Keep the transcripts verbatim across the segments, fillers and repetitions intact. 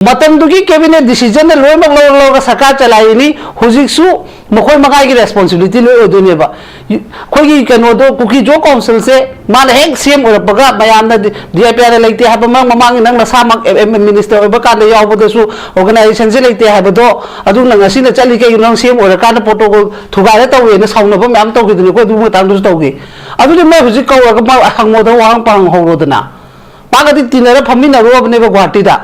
ꯃꯇꯝꯗꯨꯒꯤ cabinet decisionꯅ ꯂꯣꯏꯅꯃꯛ ꯂꯧꯔ ꯂꯧꯔꯒ ꯁꯔꯀꯥꯔ ꯆꯂꯥꯏꯔꯤꯅꯤ꯫ ꯍꯧꯖꯤꯛꯁꯨ ꯃꯈꯣꯏ ꯃꯉꯥꯒꯤ responsibility ꯂꯣꯏ ꯑꯣꯏꯗꯣꯏꯅꯦꯕ꯫ ꯑꯩꯈꯣꯏꯒꯤ ꯀꯩꯅꯣꯗꯣ, ꯀꯨꯀꯤ ꯖꯣ ꯀꯥꯎꯟꯁꯤꯜꯁꯦ ꯃꯥꯅ ꯍꯦꯛ ꯁꯤ ꯑꯦꯝ ꯑꯣꯏꯔꯛꯄꯒ ꯃꯌꯥꯝꯅ ꯗꯤ ꯑꯥꯏ ꯄꯤ ꯑꯥꯔ ꯂꯩꯇꯦ ꯍꯥꯏꯕ, ꯃꯔꯝ ꯃꯃꯥꯡꯒꯤ ꯅꯪ ꯅꯁꯥꯃꯛ ꯑꯦꯝ ꯑꯦ ꯃꯤꯅꯤꯁꯇꯔ ꯑꯣꯏꯕ ꯀꯥꯟꯗ ꯌꯥꯎꯕꯗꯁꯨ organizationꯁꯦ ꯂꯩꯇꯦ ꯍꯥꯏꯕꯗꯣ, ꯑꯗꯨꯅ ꯉꯁꯤꯅ ꯆꯠꯂꯤ ꯀꯩꯒꯤꯅꯣ? ꯅꯪ ꯁꯤ ꯑꯦꯝ ꯑꯣꯏꯔꯀꯥꯟꯗ protocol ꯊꯨꯒꯥꯏꯔ ꯇꯧꯋꯦꯅ ꯁꯥꯎꯅꯕ ꯃꯌꯥꯝ ꯇꯧꯈꯤꯗꯨꯅꯤ꯫ ꯑꯩꯈꯣꯏ ꯑꯗꯨ ꯃꯇꯥꯡꯗꯁꯨ ꯇꯧꯈꯤ꯫ ꯑꯗꯨꯗꯤ ꯃꯣꯏ ꯍꯧꯖꯤꯛ ꯀꯧꯔꯒ ꯃꯥ ꯍꯪꯉꯣꯗꯅ, ꯋꯥꯍꯪ ꯄꯥꯡꯍꯧꯔꯣꯗꯅ꯫ ꯃꯥꯒꯗꯤ ꯇꯤꯟꯅꯔ ꯐꯝꯃꯤꯟꯅꯔꯨꯔꯕꯅꯦꯕ ꯒꯨꯍꯥꯇꯤꯗ꯫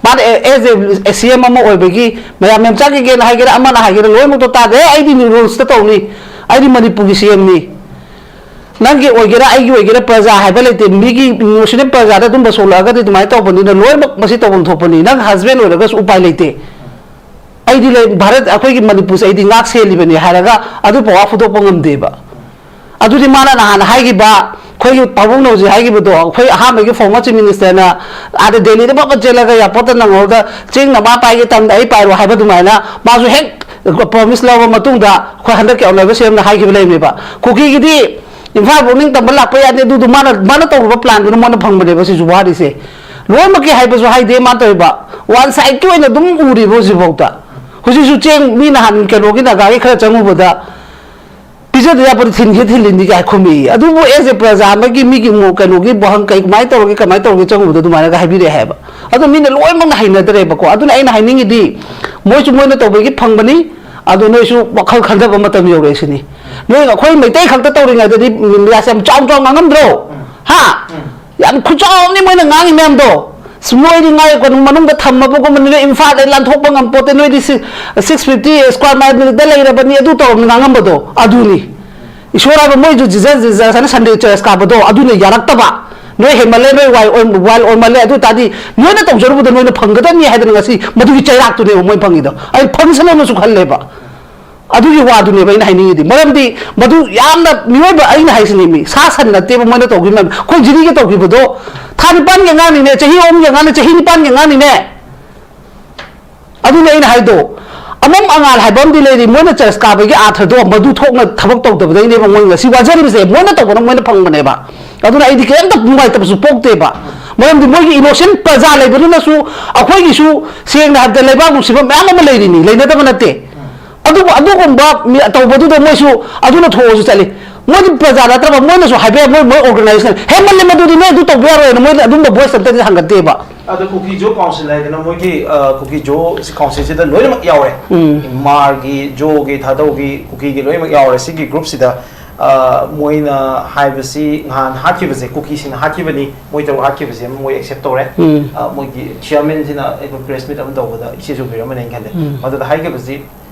ꯃꯥꯅ ꯑꯦ-, as a ꯁꯤ ꯑꯦꯝ ꯑꯃ ꯑꯣꯏꯕꯒꯤ ꯃꯌꯥꯝ ꯃꯦꯝꯆꯥꯛ ꯀꯩꯀꯩꯅ ꯍꯥꯏꯒꯦꯔꯥ, ꯑꯃꯅ ꯍꯥꯏꯒꯦꯔꯥ, ꯂꯣꯏꯅꯃꯛꯇꯣ ꯇꯥꯗꯦ꯫ "ꯑꯦ, ꯑꯩꯗꯤ ꯔꯨꯜꯁꯇ ꯇꯧꯅꯤ, ꯑꯩꯗꯤ ꯃꯅꯤꯄꯨꯔꯒꯤ ꯁꯤ ꯑꯦꯝꯅꯤ, ꯅꯪꯒꯤ ꯑꯣꯏꯒꯦꯔꯥ ꯑꯩꯒꯤ ꯑꯣꯏꯒꯦꯔꯥ ꯄ꯭ꯔꯖꯥ ꯍꯥꯏꯕ ꯂꯩꯇꯦ, ꯃꯤꯒꯤ ꯅꯣꯁꯤꯅ ꯄ꯭ꯔꯖꯥꯗ ꯑꯗꯨꯝꯕ ꯁꯣꯛꯂꯛꯑꯒꯗꯤ ꯑꯗꯨꯃꯥꯏꯅ ꯇꯧꯕꯅꯤꯅ ꯂꯣꯏꯅꯃꯛ ꯃꯁꯤ ꯇꯧꯐꯝ ꯊꯣꯛꯄꯅꯤ, ꯅꯪ ꯍꯁꯕꯦꯟ ꯑꯣꯏꯔꯒꯁꯨ ꯎꯄꯥꯏ ꯂꯩꯇꯦ, ꯑꯩꯗꯤ ꯂꯩ, ꯚꯥꯔꯠ ꯑꯩꯈꯣꯏꯒꯤ ꯃꯅꯤꯄꯨꯔꯁꯦ ꯑꯩꯗꯤ ꯉꯥꯛ ꯁꯦꯜꯂꯤꯕꯅꯤ" ꯍꯥꯏꯔꯒ ꯑꯗꯨ ꯄꯋꯥ ꯐꯨꯗꯣꯛꯄ ꯉꯝꯗꯦꯕ꯫ ꯑꯗꯨꯗꯤ ꯃꯥꯅ ꯅꯍꯥꯟ ꯍꯥꯏꯈꯤꯕ, ꯑꯩꯈꯣꯏꯒꯤ ꯄꯥꯕꯨꯡꯅ ꯍꯧꯖꯤꯛ ꯍꯥꯏꯈꯤꯕꯗꯣ, ꯑꯩꯈꯣꯏ ꯑꯍꯥꯟꯕꯒꯤ former chief ministerꯅ ꯑꯥꯗ ꯗꯦꯜꯂꯤꯗ ꯐꯠ ꯐꯠ ꯆꯦꯜꯂꯒ airportꯇ ꯅꯪꯍꯧꯗ, "ꯆꯦꯡ ꯅꯃꯥ ꯄꯥꯏꯒꯦ ꯇꯝꯗ ꯑꯩ ꯄꯥꯏꯔꯣ" ꯍꯥꯏꯕ ꯑꯗꯨꯃꯥꯏꯅ ꯃꯥꯁꯨ ꯍꯦꯛ promise ꯂꯧꯔꯕ ꯃꯇꯨꯡꯗ ꯑꯩꯈꯣꯏ ꯍꯟꯗꯛꯀꯤ ꯑꯅꯧꯕ ꯁꯤ ꯑꯦꯝꯅ ꯍꯥꯏꯈꯤꯕ ꯂꯩꯕꯅꯦꯕ꯫ ꯀꯨꯀꯤꯒꯤꯗꯤ ꯏꯝꯐꯥꯜꯐꯥꯎ ꯅꯤꯡꯇꯝꯕ ꯂꯥꯛꯄ ꯌꯥꯗꯦ, ꯑꯗꯨꯗꯨ ꯃꯥꯅ, ꯃꯥꯅ ꯇꯧꯔꯨꯕ planꯗꯨꯅ ꯃꯣꯏꯅ ꯐꯪꯕꯅꯦꯕ ꯁꯤꯁꯨ ꯋꯥꯔꯤꯁꯦ꯫ ꯂꯣꯏꯅꯃꯛꯀꯤ ꯍꯥꯏꯕꯁꯨ ꯍꯥꯏꯗꯦ ꯃꯥꯅ ꯇꯧꯔꯤꯕ꯫ One sideꯀꯤ ꯑꯣꯏꯅ ꯑꯗꯨꯝ ꯎꯔꯤꯕ ꯍꯧꯖꯤꯛꯐꯥꯎꯗ꯫ ꯍꯧꯖꯤꯛꯁꯨ ꯆꯦꯡ ꯃꯤ ꯅꯍꯥꯟ ꯀꯩꯅꯣꯒꯤ ꯅꯥꯒꯥꯒꯤ ꯈꯔ ꯆꯪꯉꯨꯕꯗ ꯄꯤꯖꯗ ꯌꯥꯄꯣꯠ ꯊꯤꯟꯒꯦ ꯊꯤꯜꯂꯤꯅꯤ ꯀꯥꯏ ꯈꯨꯝꯃꯛꯏ꯫ ꯑꯗꯨꯕꯨ as a ꯄ꯭ꯔꯖꯥ ꯑꯃꯒꯤ ꯃꯤꯒꯤ ꯃꯣ-, ꯀꯩꯅꯣꯒꯤ ꯋꯥꯍꯪ ꯀꯩ, ꯀꯃꯥꯏꯅ ꯇꯧꯔꯒꯦ, ꯀꯃꯥꯏꯅ ꯇꯧꯔꯒꯦ ꯆꯪꯉꯨꯕꯗ ꯑꯗꯨꯃꯥꯏꯅꯒ ꯍꯥꯏꯕꯤꯔꯛꯑꯦ ꯍꯥꯏꯕ꯫ ꯑꯗꯣ ꯃꯤꯅ ꯂꯣꯏꯅꯃꯛꯅ ꯍꯩꯅꯗ꯭ꯔꯦꯕꯀꯣ꯫ ꯑꯗꯨꯅ ꯑꯩꯅ ꯍꯥꯏꯅꯤꯡꯉꯤꯗꯤ ꯃꯣꯏꯁꯨ ꯃꯣꯏꯅ ꯇꯧꯕꯒꯤ ꯐꯪꯕꯅꯤ꯫ ꯑꯗꯣ ꯅꯣꯏꯁꯨ ꯋꯥꯈꯜ ꯈꯟꯊꯕ ꯃꯇꯝ ꯌꯧꯔꯛꯑꯦ ꯁꯤꯅꯤ꯫ ꯅꯣꯏ ꯑꯩꯈꯣꯏ ꯃꯩꯇꯩ ꯈꯛꯇ ꯇꯧꯔꯤꯉꯩꯗꯗꯤ ꯃꯤꯗꯤꯌꯥꯁꯦ ꯌꯥꯝ ꯆꯥꯎ ꯆꯥꯎ ꯉꯥꯡꯉꯝꯗ꯭ꯔꯣ? ꯍꯥ? ꯌꯥꯝ ꯈꯨꯆꯥꯎ ꯑꯃꯅꯤ ꯃꯣꯏꯅ ꯉꯥꯡꯉꯤ ꯃꯌꯥꯝꯗꯣ꯫ ꯁ-, ꯅꯣꯏꯗꯤ ꯉꯥꯏ ꯀꯩꯅꯣ ꯃꯅꯨꯡꯗ ꯊꯝꯃꯕꯒꯨꯝꯕꯅꯤ, ꯅꯣꯏ ꯏꯝꯐꯥꯜꯗ ꯂꯥꯟꯊꯣꯛꯄ ꯉꯝꯄꯣꯠꯇꯦ, ꯅꯣꯏꯗꯤ ꯁꯤ-, six fifty square mileꯗ ꯂꯩꯔꯕꯅꯤ, ꯑꯗꯨ ꯇꯧꯔꯕꯅꯤ ꯉꯥꯡꯉꯝꯕꯗꯣ ꯑꯗꯨꯅꯤ꯫ ꯏꯁꯣꯔ ꯍꯥꯏꯕ ꯃꯣꯏꯁꯨ Jesus, Jesus ꯍꯥꯏꯅ Sunday church ꯀꯥꯕꯗꯣ ꯑꯗꯨꯅ ꯌꯥꯔꯛꯇꯕ꯫ ꯅꯣꯏ ꯍꯦꯟꯃꯜꯂꯦ, ꯅꯣꯏ ꯋꯥꯏ ꯑꯣꯏ-, ꯋꯥꯏꯜ ꯑꯣꯏꯃꯜꯂꯦ, ꯑꯗꯨ ꯑꯣꯏ ꯇꯥꯔꯗꯤ ꯅꯣꯏꯅ ꯇꯧꯖꯔꯨꯕꯗꯣ ꯅꯣꯏꯅ ꯐꯪꯒꯗꯕꯅꯤ ꯍꯥꯏꯗꯅ ꯉꯁꯤ ꯃꯗꯨꯒꯤ ꯆꯩꯔꯥꯛꯇꯨꯅꯦꯕ ꯃꯣꯏ ꯐꯪꯉꯤꯗꯣ꯫ ꯑꯩ ꯐꯪꯁꯅꯨꯅꯁꯨ ꯈꯜꯂꯦꯕ꯫ ꯑꯗꯨꯒꯤ ꯋꯥꯗꯨꯅꯦꯕ ꯑꯩꯅ ꯍꯥꯏꯅꯤꯡꯉꯤꯗꯤ꯫ ꯃꯔꯝꯗꯤ ꯃꯗꯨ ꯌꯥꯝꯅ ꯃꯤꯑꯣꯏꯕ, ꯑꯩꯅ ꯍꯥꯏꯁꯤꯅꯦ ꯃꯤ, ꯁꯥ ꯁꯟ ꯅꯠꯇꯦꯕ ꯃꯣꯏꯅ ꯇꯧꯈꯤꯕ ꯃꯌꯥꯝ꯫ ꯑꯩꯈꯣꯏ ꯖꯤꯔꯤꯒꯤ ꯇꯧꯈꯤꯕꯗꯣ ꯊꯥ ꯅꯤꯄꯥꯟꯒꯤ ꯑꯉꯥꯡꯅꯤꯅꯦ, ꯆꯍꯤ ꯑꯍꯨꯝꯒꯤ ꯑꯉꯥꯡꯅꯤ, ꯆꯍꯤ ꯅꯤꯄꯥꯟꯒꯤ ꯑꯉꯥꯡꯅꯤꯅꯦ꯫ ꯑꯗꯨꯅꯦ ꯑꯩꯅ ꯍꯥꯏꯗꯣ꯫ ꯑꯃꯝ ꯑꯉꯥꯜ ꯍꯥꯏꯕ ꯑꯃꯗꯤ ꯂꯩꯔꯤ꯫ ꯃꯣꯏꯅ ꯆꯔꯆ ꯀꯥꯕꯒꯤ ꯑꯥꯔꯊꯗꯣ ꯃꯗꯨ ꯊꯣꯛꯅ ꯊꯕꯛ ꯇꯧꯗꯕꯗꯩꯅꯦꯕ ꯃꯣꯏ ꯉꯁꯤ ꯋꯥꯖꯔꯤꯕꯁꯦ꯫ ꯃꯣꯏꯅ ꯇꯧꯕꯅ ꯃꯣꯏꯅ ꯐꯪꯕꯅꯦꯕ꯫ ꯑꯗꯨꯅ ꯑꯩꯗꯤ ꯀꯔꯤꯝꯇ ꯅꯨꯡꯉꯥꯏꯇꯕꯁꯨ ꯄꯣꯛꯇꯦꯕ꯫ ꯃꯔꯝꯗꯤ ꯃꯣꯏꯒꯤ ꯏꯅꯣꯁꯦꯟ ꯄ꯭ꯔꯖꯥ ꯂꯩꯕꯗꯨꯅꯁꯨ, ꯑꯩꯈꯣꯏꯒꯤꯁꯨ ꯁꯦꯡꯅ ꯍꯥꯏꯕꯗ ꯂꯩꯕꯥꯛ ꯅꯨꯡꯁꯤꯕ ꯃꯌꯥꯝ ꯑꯃ ꯂꯩꯔꯤꯅꯤ, ꯂꯩꯅꯗꯕ ꯅꯠꯇꯦ꯫ ꯑꯗꯨꯕꯨ ꯑꯗꯨꯒꯨꯝꯕ ꯃꯤ ꯇꯧꯕꯗꯨꯗ ꯃꯣꯏꯁꯨ ꯑꯗꯨꯅ ꯊꯣꯛꯑꯁꯨ ꯆꯠꯂꯤ꯫ ꯃꯣꯏꯗꯤ ꯄ꯭ꯔꯖꯥ ꯅꯠꯇ꯭ꯔꯕ, ꯃꯣꯏꯅꯁꯨ ꯍꯥꯏꯕ ꯌꯥꯏ, ꯃꯣꯏ, ꯃꯣꯏ ꯑꯣꯔꯒꯅꯥꯏꯖꯦꯁꯟ ꯍꯦꯟꯃꯜꯂꯦ, ꯃꯗꯨꯗꯤ ꯅꯣꯏ ꯑꯗꯨ ꯇꯧꯕ ꯌꯥꯔꯣꯏꯅ ꯃꯣꯏꯗ ꯑꯗꯨꯝꯕ ꯚꯣꯏꯁ ꯑꯝꯇꯗꯤ ꯊꯥꯡꯒꯠꯇꯦꯕ꯫ ꯑꯗꯣ ꯀꯨꯀꯤ ꯖꯣ ꯀꯥꯎꯟꯁꯤꯜ ꯍꯥꯏꯗꯅ ꯃꯣꯏꯒꯤ, ꯑ, ꯀꯨꯀꯤ ꯖꯣ ꯀꯥꯎꯟꯁꯤꯜꯁꯤꯗ ꯂꯣꯏꯅꯃꯛ ꯌꯥꯎꯔꯦ꯫ ꯎꯝ꯫ ꯃꯥꯔꯒꯤ, ꯖꯣꯒꯤ, ꯊꯥꯗꯧꯒꯤ, ꯀꯨꯀꯤꯒꯤ ꯂꯣꯏꯅꯃꯛ ꯌꯥꯎꯔꯦ ꯁꯤꯒꯤ ꯒ꯭ꯔꯨꯞꯁꯤꯗ꯫ ꯑ, ꯃꯣꯏꯅ ꯍꯥꯏꯕꯁꯤ ꯅꯍꯥꯟ ꯍꯥꯠꯈꯤꯕꯁꯦ, ꯀꯨꯀꯤꯁꯤꯡꯅ ꯍꯥꯠꯈꯤꯕꯅꯤ, ꯃꯣꯏ ꯇꯔꯨꯛ ꯍꯥꯠꯈꯤꯕꯁꯦ ꯃꯣꯏ ꯑꯦꯛꯁꯦꯞ ꯇꯧꯔꯦ꯫ ꯎꯝ꯫ ꯑ, ꯃꯣꯏꯒꯤ ꯆꯤꯌꯔꯃꯦꯟꯁꯤꯅ ꯑꯩꯈꯣꯏ ꯄ꯭ꯔꯦꯁ ꯃꯤꯠ ꯑꯃ ꯇꯧꯕꯗ ꯏꯆꯦꯁꯨ ꯎꯕꯤꯔꯝꯃꯅꯤ ꯑꯩꯅ ꯈꯜꯂꯦ꯫ ꯎꯝ꯫ ꯃꯗꯨꯗ ꯍꯥꯏꯈꯤꯕꯁꯤ,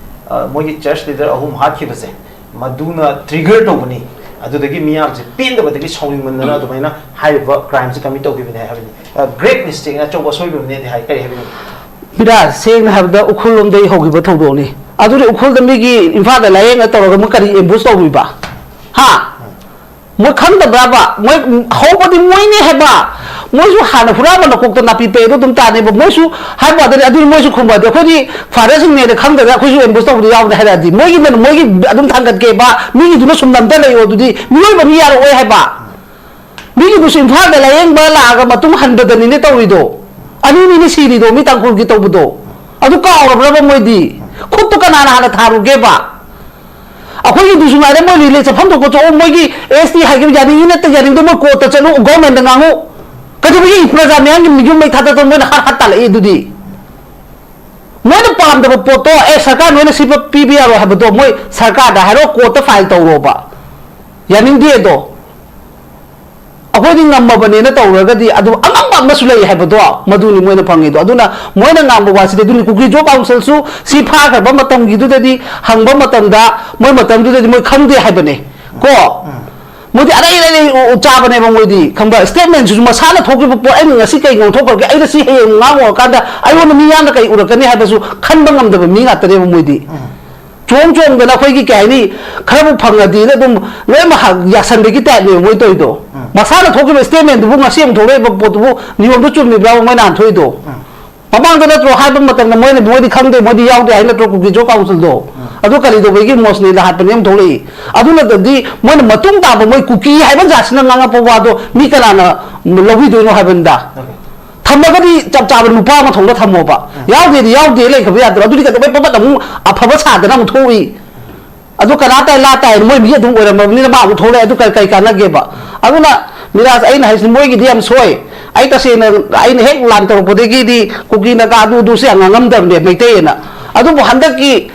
ꯑ, ꯃꯣꯏꯒꯤ ꯆꯔꯆ ꯂꯤꯗꯔ ꯑꯍꯨꯝ ꯍꯥꯠꯈꯤꯕꯁꯦ, ꯃꯗꯨꯅ ꯇ꯭ꯔꯤꯒꯔ ꯇꯧꯕꯅꯤ, ꯑꯗꯨꯗꯒꯤ ꯃꯤꯌꯥꯝꯁꯦ ꯄꯦꯟꯗꯕꯗꯒꯤ ꯁꯥꯎꯅꯤꯡꯃꯟꯗꯅ ꯑꯗꯨꯃꯥꯏꯅ ꯍꯥꯏꯔꯤꯕ ꯀ꯭ꯔꯥꯏꯝꯁꯦ ꯀꯃꯤꯠ ꯇꯧꯈꯤꯕꯅꯤ ꯍꯥꯏꯕꯅꯤ꯫ ꯒ꯭ꯔꯦꯠ ꯃꯤꯁꯇꯦꯛꯅ, ꯑꯆꯧꯕ ꯑꯁꯣꯏꯕ ꯑꯃꯅꯦꯗꯤ ꯍꯥꯏ꯫ ꯀꯔꯤ ꯍꯥꯏꯕꯤꯅꯤꯡꯉꯤ? ꯕꯤꯔꯥꯖ, ꯁꯦꯡꯅ ꯍꯥꯏꯕꯗ ꯎꯈ꯭ꯔꯨꯜ ꯂꯣꯝꯗꯒꯤ ꯍꯧꯈꯤꯕ ꯊꯧꯗꯣꯛꯅꯤ꯫ ꯑꯗꯨꯗꯤ ꯎꯈ꯭ꯔꯨꯜꯗ ꯃꯤꯒꯤ ꯏꯝꯐꯥꯜꯗ ꯂꯥꯏꯌꯦꯡꯉ ꯇꯧꯔꯒ ꯃꯣꯏ ꯀꯔꯤ ꯑꯦꯝꯕꯨꯁ ꯇꯧꯔꯨꯏꯕ? ꯍꯥ? ꯃꯣꯏ ꯈꯪꯗꯕ꯭ꯔꯕ? ꯃꯣꯏ ꯍꯧꯕꯗꯤ ꯃꯣꯏꯅꯦ ꯍꯥꯏꯕ꯫ ꯃꯣꯏꯁꯨ ꯍꯥꯟꯅ ꯍꯨꯔꯥꯟꯕ ꯅꯀꯣꯛꯇ ꯅꯥꯄꯤ ꯄꯩꯗꯣ ꯑꯗꯨꯝ ꯇꯥꯅꯦꯕ꯫ ꯃꯣꯏꯁꯨ ꯍꯥꯏꯕ ꯋꯥꯗꯅꯤ, ꯑꯗꯨꯗꯤ ꯃꯣꯏꯁꯨ ꯈꯨꯝꯕꯗꯤ ꯑꯩꯈꯣꯏꯗꯤ ꯐꯥꯗꯔꯁꯤꯡꯅꯦꯅ ꯈꯪꯗꯅ ꯑꯩꯈꯣꯏꯁꯨ ꯑꯦꯝꯕꯨꯁ ꯇꯧꯕꯗꯤ ꯌꯥꯎꯕꯗ ꯍꯥꯏꯔꯛꯑꯗꯤ ꯃꯣꯏꯒꯤꯅ ꯃꯣꯏꯒꯤ ꯑꯗꯨꯝ ꯊꯥꯡꯒꯠꯀꯦꯕ, ꯃꯤꯒꯤꯗꯨꯅ ꯁꯨꯝ ꯅꯝꯇ ꯂꯩꯌꯣ, ꯑꯗꯨꯗꯤ ꯃꯤꯑꯣꯏꯕ ꯃꯤ ꯌꯥꯔꯛꯑꯣꯏ ꯍꯥꯏꯕ꯫ ꯃꯤꯒꯤꯗꯨꯁꯨ ꯏꯝꯐꯥꯜꯗ ꯂꯥꯏꯌꯦꯡꯕ ꯂꯥꯛꯑꯒ ꯃꯇꯨꯡ ꯍꯟꯕꯗꯅꯤꯅꯦ ꯇꯧꯔꯤꯗꯣ꯫ ꯑꯅꯤꯅꯤꯅꯦ ꯁꯤꯔꯤꯗꯣ ꯃꯤ ꯇꯥꯡꯈꯨꯜꯒꯤ ꯇꯧꯕꯗꯣ꯫ ꯑꯗꯨ ꯀꯥꯎꯔꯕ꯭ꯔꯕ ꯃꯣꯏꯗꯤ? ꯈꯨꯠꯇꯨ ꯀꯅꯥꯅ ꯍꯥꯟꯅ ꯊꯥꯔꯨꯒꯦꯕ? ꯑꯩꯈꯣꯏꯒꯤꯗꯨꯁꯨ ꯉꯥꯏꯔꯦ, ꯃꯣꯏ ꯔꯤꯂꯦ ꯆꯠꯐꯝ ꯊꯣꯛꯄ ꯆꯠꯂꯣ, ꯃꯣꯏꯒꯤ ꯑꯦꯁ ꯇꯤ ꯍꯥꯏꯒꯦ ꯌꯥꯅꯤꯡꯉꯤ ꯅꯠꯇꯦ, ꯌꯥꯅꯤꯡꯗꯦ, ꯃꯣꯏ ꯀꯣꯔꯠꯇ ꯆꯠꯂꯨ, ꯒꯣꯔꯃꯦꯟꯗ ꯉꯥꯡꯉꯨ꯫ ꯀꯩꯗꯧꯕꯒꯤ ꯄ꯭ꯔꯖꯥ ꯃꯌꯥꯝꯒꯤ ꯌꯨꯝ ꯃꯩ ꯊꯥꯗꯠꯇꯅ ꯃꯣꯏꯅ ꯍꯥꯠ ꯍꯥꯠ ꯇꯥꯜꯂꯛꯏ ꯑꯗꯨꯗꯤ? ꯃꯣꯏꯅ ꯄꯥꯝꯗꯕ ꯄꯣꯠꯇꯣ, ꯑꯦ, ꯁꯔꯀꯥꯔ ꯅꯣꯏꯅ ꯁꯤ ꯄꯤꯕ ꯌꯥꯔꯣꯏ ꯍꯥꯏꯕꯗꯣ ꯃꯣꯏ ꯁꯔꯀꯥꯔꯗ ꯍꯥꯏꯔꯣ, ꯀꯣꯔꯠꯇ ꯐꯥꯏꯜ ꯇꯧꯔꯣꯕ꯫ ꯌꯥꯅꯤꯡꯗꯦ ꯑꯗꯣ꯫ ꯑꯩꯈꯣꯏꯗꯤ ꯉꯝꯃꯕꯅꯦꯅ ꯇꯧꯔꯒꯗꯤ ꯑꯗꯨ ꯑꯉꯝꯕ ꯑꯃꯁꯨ ꯂꯩ ꯍꯥꯏꯕꯗꯣ ꯃꯗꯨꯅꯤ ꯃꯣꯏꯅ ꯐꯪꯉꯤꯗꯣ꯫ ꯑꯗꯨꯅ ꯃꯣꯏꯅ ꯉꯥꯡꯕ ꯋꯥꯁꯤꯗꯤ ꯑꯗꯨꯅꯤ, ꯀꯨꯀꯤ ꯖꯣ ꯀꯥꯎꯟꯁꯤꯜꯁꯨ ꯁꯤ ꯐꯥꯈ꯭ꯔꯕ ꯃꯇꯝꯒꯤꯗꯨꯗꯗꯤ ꯍꯪꯕ ꯃꯇꯝꯗ ꯃꯣꯏ ꯃꯇꯝꯗꯨꯗꯗꯤ ꯃꯣꯏ ꯈꯪꯗꯦ ꯍꯥꯏꯕꯅꯦ ꯀꯣ꯫ ꯃꯣꯏꯗꯤ ꯑꯔꯩ ꯑꯔꯩ ꯎ-, ꯎ-, ꯆꯥꯕꯅꯦꯕ ꯃꯣꯏꯗꯤ, ꯈꯪꯕ꯭ꯔꯥ? ꯁ꯭ꯇꯦꯠꯃꯦꯟꯁꯤꯁꯨ ꯃꯁꯥꯅ ꯊꯣꯛꯈꯤꯕ ꯄꯣꯠ, ꯑꯩꯅ ꯉꯁꯤ ꯀꯩ ꯉꯥꯡꯊꯣꯛꯈ꯭ꯔꯒꯦ, ꯑꯩꯅ ꯁꯤ ꯍꯌꯦꯡ ꯉꯥꯡꯉꯨꯔꯀꯥꯟꯗ ꯑꯩꯉꯣꯟꯗ ꯃꯤ ꯌꯥꯝꯅ ꯀꯩ ꯎꯔꯛꯀꯅꯤ ꯍꯥꯏꯕꯁꯨ ꯈꯟꯕ ꯉꯝꯗꯕ ꯃꯤ ꯉꯥꯛꯇꯅꯦꯕ ꯃꯣꯏꯗꯤ꯫ ꯆꯣꯡ ꯆꯣꯡꯗꯅ ꯑꯩꯈꯣꯏꯒꯤ ꯀꯩ ꯍꯥꯏꯅꯤ, ꯈꯔꯕꯨ ꯐꯪꯉꯗꯤꯅ ꯑꯗꯨꯝ ꯂꯣꯏꯅꯃꯛ ꯍ-, ꯌꯥꯁꯟꯕꯒꯤ ꯇꯥꯏꯞꯅꯦꯕ ꯃꯣꯏ ꯇꯧꯔꯤꯗꯣ꯫ ꯎꯝ꯫ ꯃꯁꯥꯅ ꯊꯣꯛꯈꯤꯕ ꯁ꯭ꯇꯦꯠꯃꯦꯟꯗꯨꯕꯨ ꯉꯁꯤ ꯑꯃꯨꯛ ꯊꯣꯛꯂꯛꯏꯕ ꯄꯣꯠꯇꯨꯕꯨ ꯅꯤꯌꯣꯝꯗꯣ ꯆꯨꯝꯃꯤꯕ꯭ꯔꯥꯕ ꯃꯣꯏ ꯅꯍꯥꯟ ꯊꯣꯛꯏꯗꯣ? ꯎꯝ꯫ ꯃꯃꯥꯡꯗ ꯅꯠꯇ꯭ꯔꯣ ꯍꯥꯏꯕ ꯃꯇꯝꯗ ꯃꯣꯏꯅ, ꯃꯣꯏꯗꯤ ꯈꯪꯗꯦ, ꯃꯣꯏꯗꯤ ꯌꯥꯎꯗꯦ ꯍꯥꯏ ꯅꯠꯇ꯭ꯔꯣ ꯀꯨꯀꯤ ꯖꯣ ꯀꯥꯎꯟꯁꯤꯜꯗꯣ? ꯎꯝ꯫ ꯑꯗꯨ ꯀꯔꯤꯗꯧꯕꯒꯤ ꯃꯣꯁꯅꯦ ꯂꯍꯥꯠꯄꯅꯦ ꯑꯃ ꯊꯣꯛꯂꯛꯏ? ꯑꯗꯨ ꯅꯠꯇꯗꯤ ꯃꯣꯏꯅ ꯃꯇꯨꯡ ꯇꯥꯕ ꯃꯣꯏ ꯀꯨꯀꯤ ꯍꯥꯏꯕ ꯖꯥꯠꯁꯤꯅ ꯉꯥꯡꯉꯛꯄ ꯋꯥꯗꯣ ꯃꯤ ꯀꯅꯥꯅ ꯂꯧꯕꯤꯗꯣꯏꯅꯣ ꯍꯥꯏꯕꯅꯤꯗ꯫ ꯊꯝꯃꯒꯗꯤ ꯆꯞ ꯆꯥꯕ ꯅꯨꯄꯥ ꯑꯃ ꯊꯣꯛꯂ ꯊꯝꯃꯣꯕ꯫ ꯌꯥꯎꯗꯦꯗꯤ ꯌꯥꯎꯗꯦ ꯂꯩꯈ꯭ꯔꯕ ꯌꯥꯗ꯭ꯔꯣ? ꯑꯗꯨꯗꯤ ꯀꯩꯗꯧꯕꯩ ꯄꯕꯠ ꯑꯃꯨꯛ ꯑꯐꯕ ꯁꯥꯗꯅ ꯑꯃꯨꯛ ꯊꯣꯛꯏ? ꯑꯗꯨ ꯀꯅꯥ ꯇꯥꯏ ꯂꯥ ꯇꯥꯏ, ꯃꯣꯏ ꯃꯤ ꯑꯗꯨꯝ ꯑꯣꯏꯔꯝꯃꯕꯅꯤꯅ ꯃꯥ ꯑꯃꯨꯛ ꯊꯣꯛꯂꯛꯑꯦ꯫ ꯑꯗꯨ ꯀꯔꯤ, ꯀꯔꯤ ꯀꯥꯟꯅꯒꯦꯕ? ꯑꯗꯨꯅ ꯃꯤꯔꯥꯖ, ꯑꯩꯅ ꯍꯥꯏꯁꯤ ꯃꯣꯏꯒꯤꯗꯤ ꯌꯥꯝ ꯁꯣꯏ꯫ ꯑꯩ ꯇꯁꯦꯡꯅ ꯑꯩꯅ ꯍꯦꯛ ꯂꯥꯟ ꯇꯧꯔꯛꯄꯗꯒꯤꯗꯤ ꯀꯨꯀꯤ ꯅꯥꯒꯥ ꯑꯗꯨ ꯑꯗꯨꯁꯦ ꯌꯥꯝ ꯉꯥꯡꯉꯝꯗꯕꯅꯦ ꯃꯩꯇꯩ ꯑꯅ꯫ ꯑꯗꯨꯕꯨ ꯍꯟꯗꯛꯀꯤ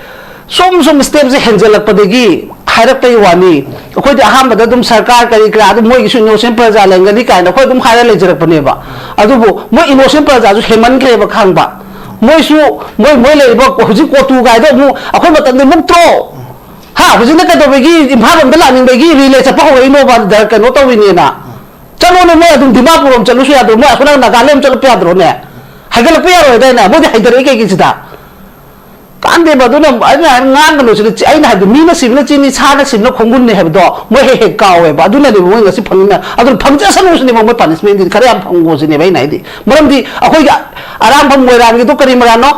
ꯁꯨꯝ ꯁꯨꯝ ꯁ꯭ꯇꯦꯞꯁꯦ ꯍꯦꯟꯖꯜꯂꯛꯄꯗꯒꯤ ꯍꯥꯏꯔꯛꯄꯒꯤ ꯋꯥꯅꯤ꯫ ꯑꯩꯈꯣꯏꯗꯤ ꯑꯍꯥꯟꯕꯗ ꯑꯗꯨꯝ ꯁꯔꯀꯥꯔ ꯀꯔꯤ ꯀꯔꯥ ꯑꯗꯨꯝ ꯃꯣꯏꯒꯤꯁꯨ ꯏꯅꯣꯁꯦꯟ ꯄ꯭ꯔꯖꯥ ꯂꯩꯔꯝꯒꯅꯤ ꯀꯥꯏꯅ ꯑꯩꯈꯣꯏ ꯑꯗꯨꯝ ꯍꯥꯏꯔ ꯂꯩꯖꯔꯛꯄꯅꯦꯕ꯫ ꯑꯗꯨꯕꯨ ꯃꯣꯏ ꯏꯅꯣꯁꯦꯟ ꯄ꯭ꯔꯖꯥꯁꯨ ꯍꯦꯟꯃꯟꯈ꯭ꯔꯦꯕ ꯈꯪꯕ꯫ ꯃꯣꯏꯁꯨ ꯃꯣꯏ ꯃꯣꯏ ꯂꯩꯔꯤꯕ ꯍꯧꯖꯤꯛ ꯀꯣꯇꯨ ꯀꯥꯏꯗꯣ ꯑꯃꯨꯛ ꯑꯩꯈꯣꯏ ꯃꯇꯝꯗ ꯃꯨꯛꯇ꯭ꯔꯣ? ꯍꯥ, ꯍꯧꯖꯤꯛꯅ ꯀꯩꯗꯧꯕꯒꯤ ꯏꯝꯐꯥꯜ ꯂꯣꯝꯗ ꯂꯥꯛꯅꯤꯡꯕꯒꯤ ꯔꯤꯂꯦ ꯆꯠꯄ ꯍꯧꯔꯛꯏꯅꯣꯕ? ꯑꯗꯨꯗ ꯀꯩꯅꯣ ꯇꯧꯔꯤꯅꯦꯅ꯫ ꯆꯠꯂꯣꯅꯦ, ꯃꯣꯏ ꯑꯗꯨꯝ ꯗꯤꯃꯥꯄꯨꯔ ꯔꯣꯝ ꯆꯠꯂꯨꯁꯨ ꯌꯥꯗ꯭ꯔꯣ? ꯃꯣꯏ ꯑꯁꯣꯝ ꯅꯥꯒꯥꯂꯦꯟ ꯆꯠꯂꯛꯄ ꯌꯥꯗ꯭ꯔꯣꯅꯦ? ꯍꯥꯏꯒꯠꯂꯛꯄ ꯌꯥꯔꯣꯏꯗꯥꯏꯅꯦ? ꯃꯣꯏꯗꯤ ꯍꯩꯊꯔꯛꯏ ꯀꯩꯒꯤꯁꯤꯗ? ꯀꯥꯟꯗꯦꯕ꯫ ꯑꯗꯨꯅ ꯑꯩꯅ ꯍꯥꯏ ꯉꯥꯡꯒꯅꯨ ꯁꯤꯗ꯫ ꯑꯩꯅ ꯍꯥꯏꯕꯗꯤ ꯃꯤꯅ ꯁꯤꯕꯅ ꯆꯤꯅꯤ, ꯁꯥꯅ ꯁꯤꯕꯅ ꯈꯣꯡꯒꯨꯟꯅꯤ ꯍꯥꯏꯕꯗꯣ ꯃꯣꯏ ꯍꯦꯛ ꯍꯦꯛ ꯀꯥꯎꯋꯦꯕ꯫ ꯑꯗꯨꯅꯅꯦꯕ ꯃꯣꯏ ꯉꯁꯤ ꯐꯪꯉꯤꯅ꯫ ꯑꯗꯨꯅ ꯐꯪꯖꯁꯅꯨ ꯁꯤꯅꯦꯕ, ꯃꯣꯏ ꯄꯥꯅꯤꯁꯃꯦꯟꯗꯤ ꯈꯔ ꯌꯥꯝ ꯐꯪꯉꯣ ꯁꯤꯅꯦꯕ ꯑꯩꯅ ꯍꯥꯏꯗꯤ꯫ ꯃꯔꯝꯗꯤ ꯑꯩꯈꯣꯏꯒꯤ ꯑꯔꯥꯡꯕꯝ ꯃꯣꯏꯔꯥꯡꯒꯤꯗꯣ ꯀꯔꯤ ꯃꯔꯥꯅꯣ?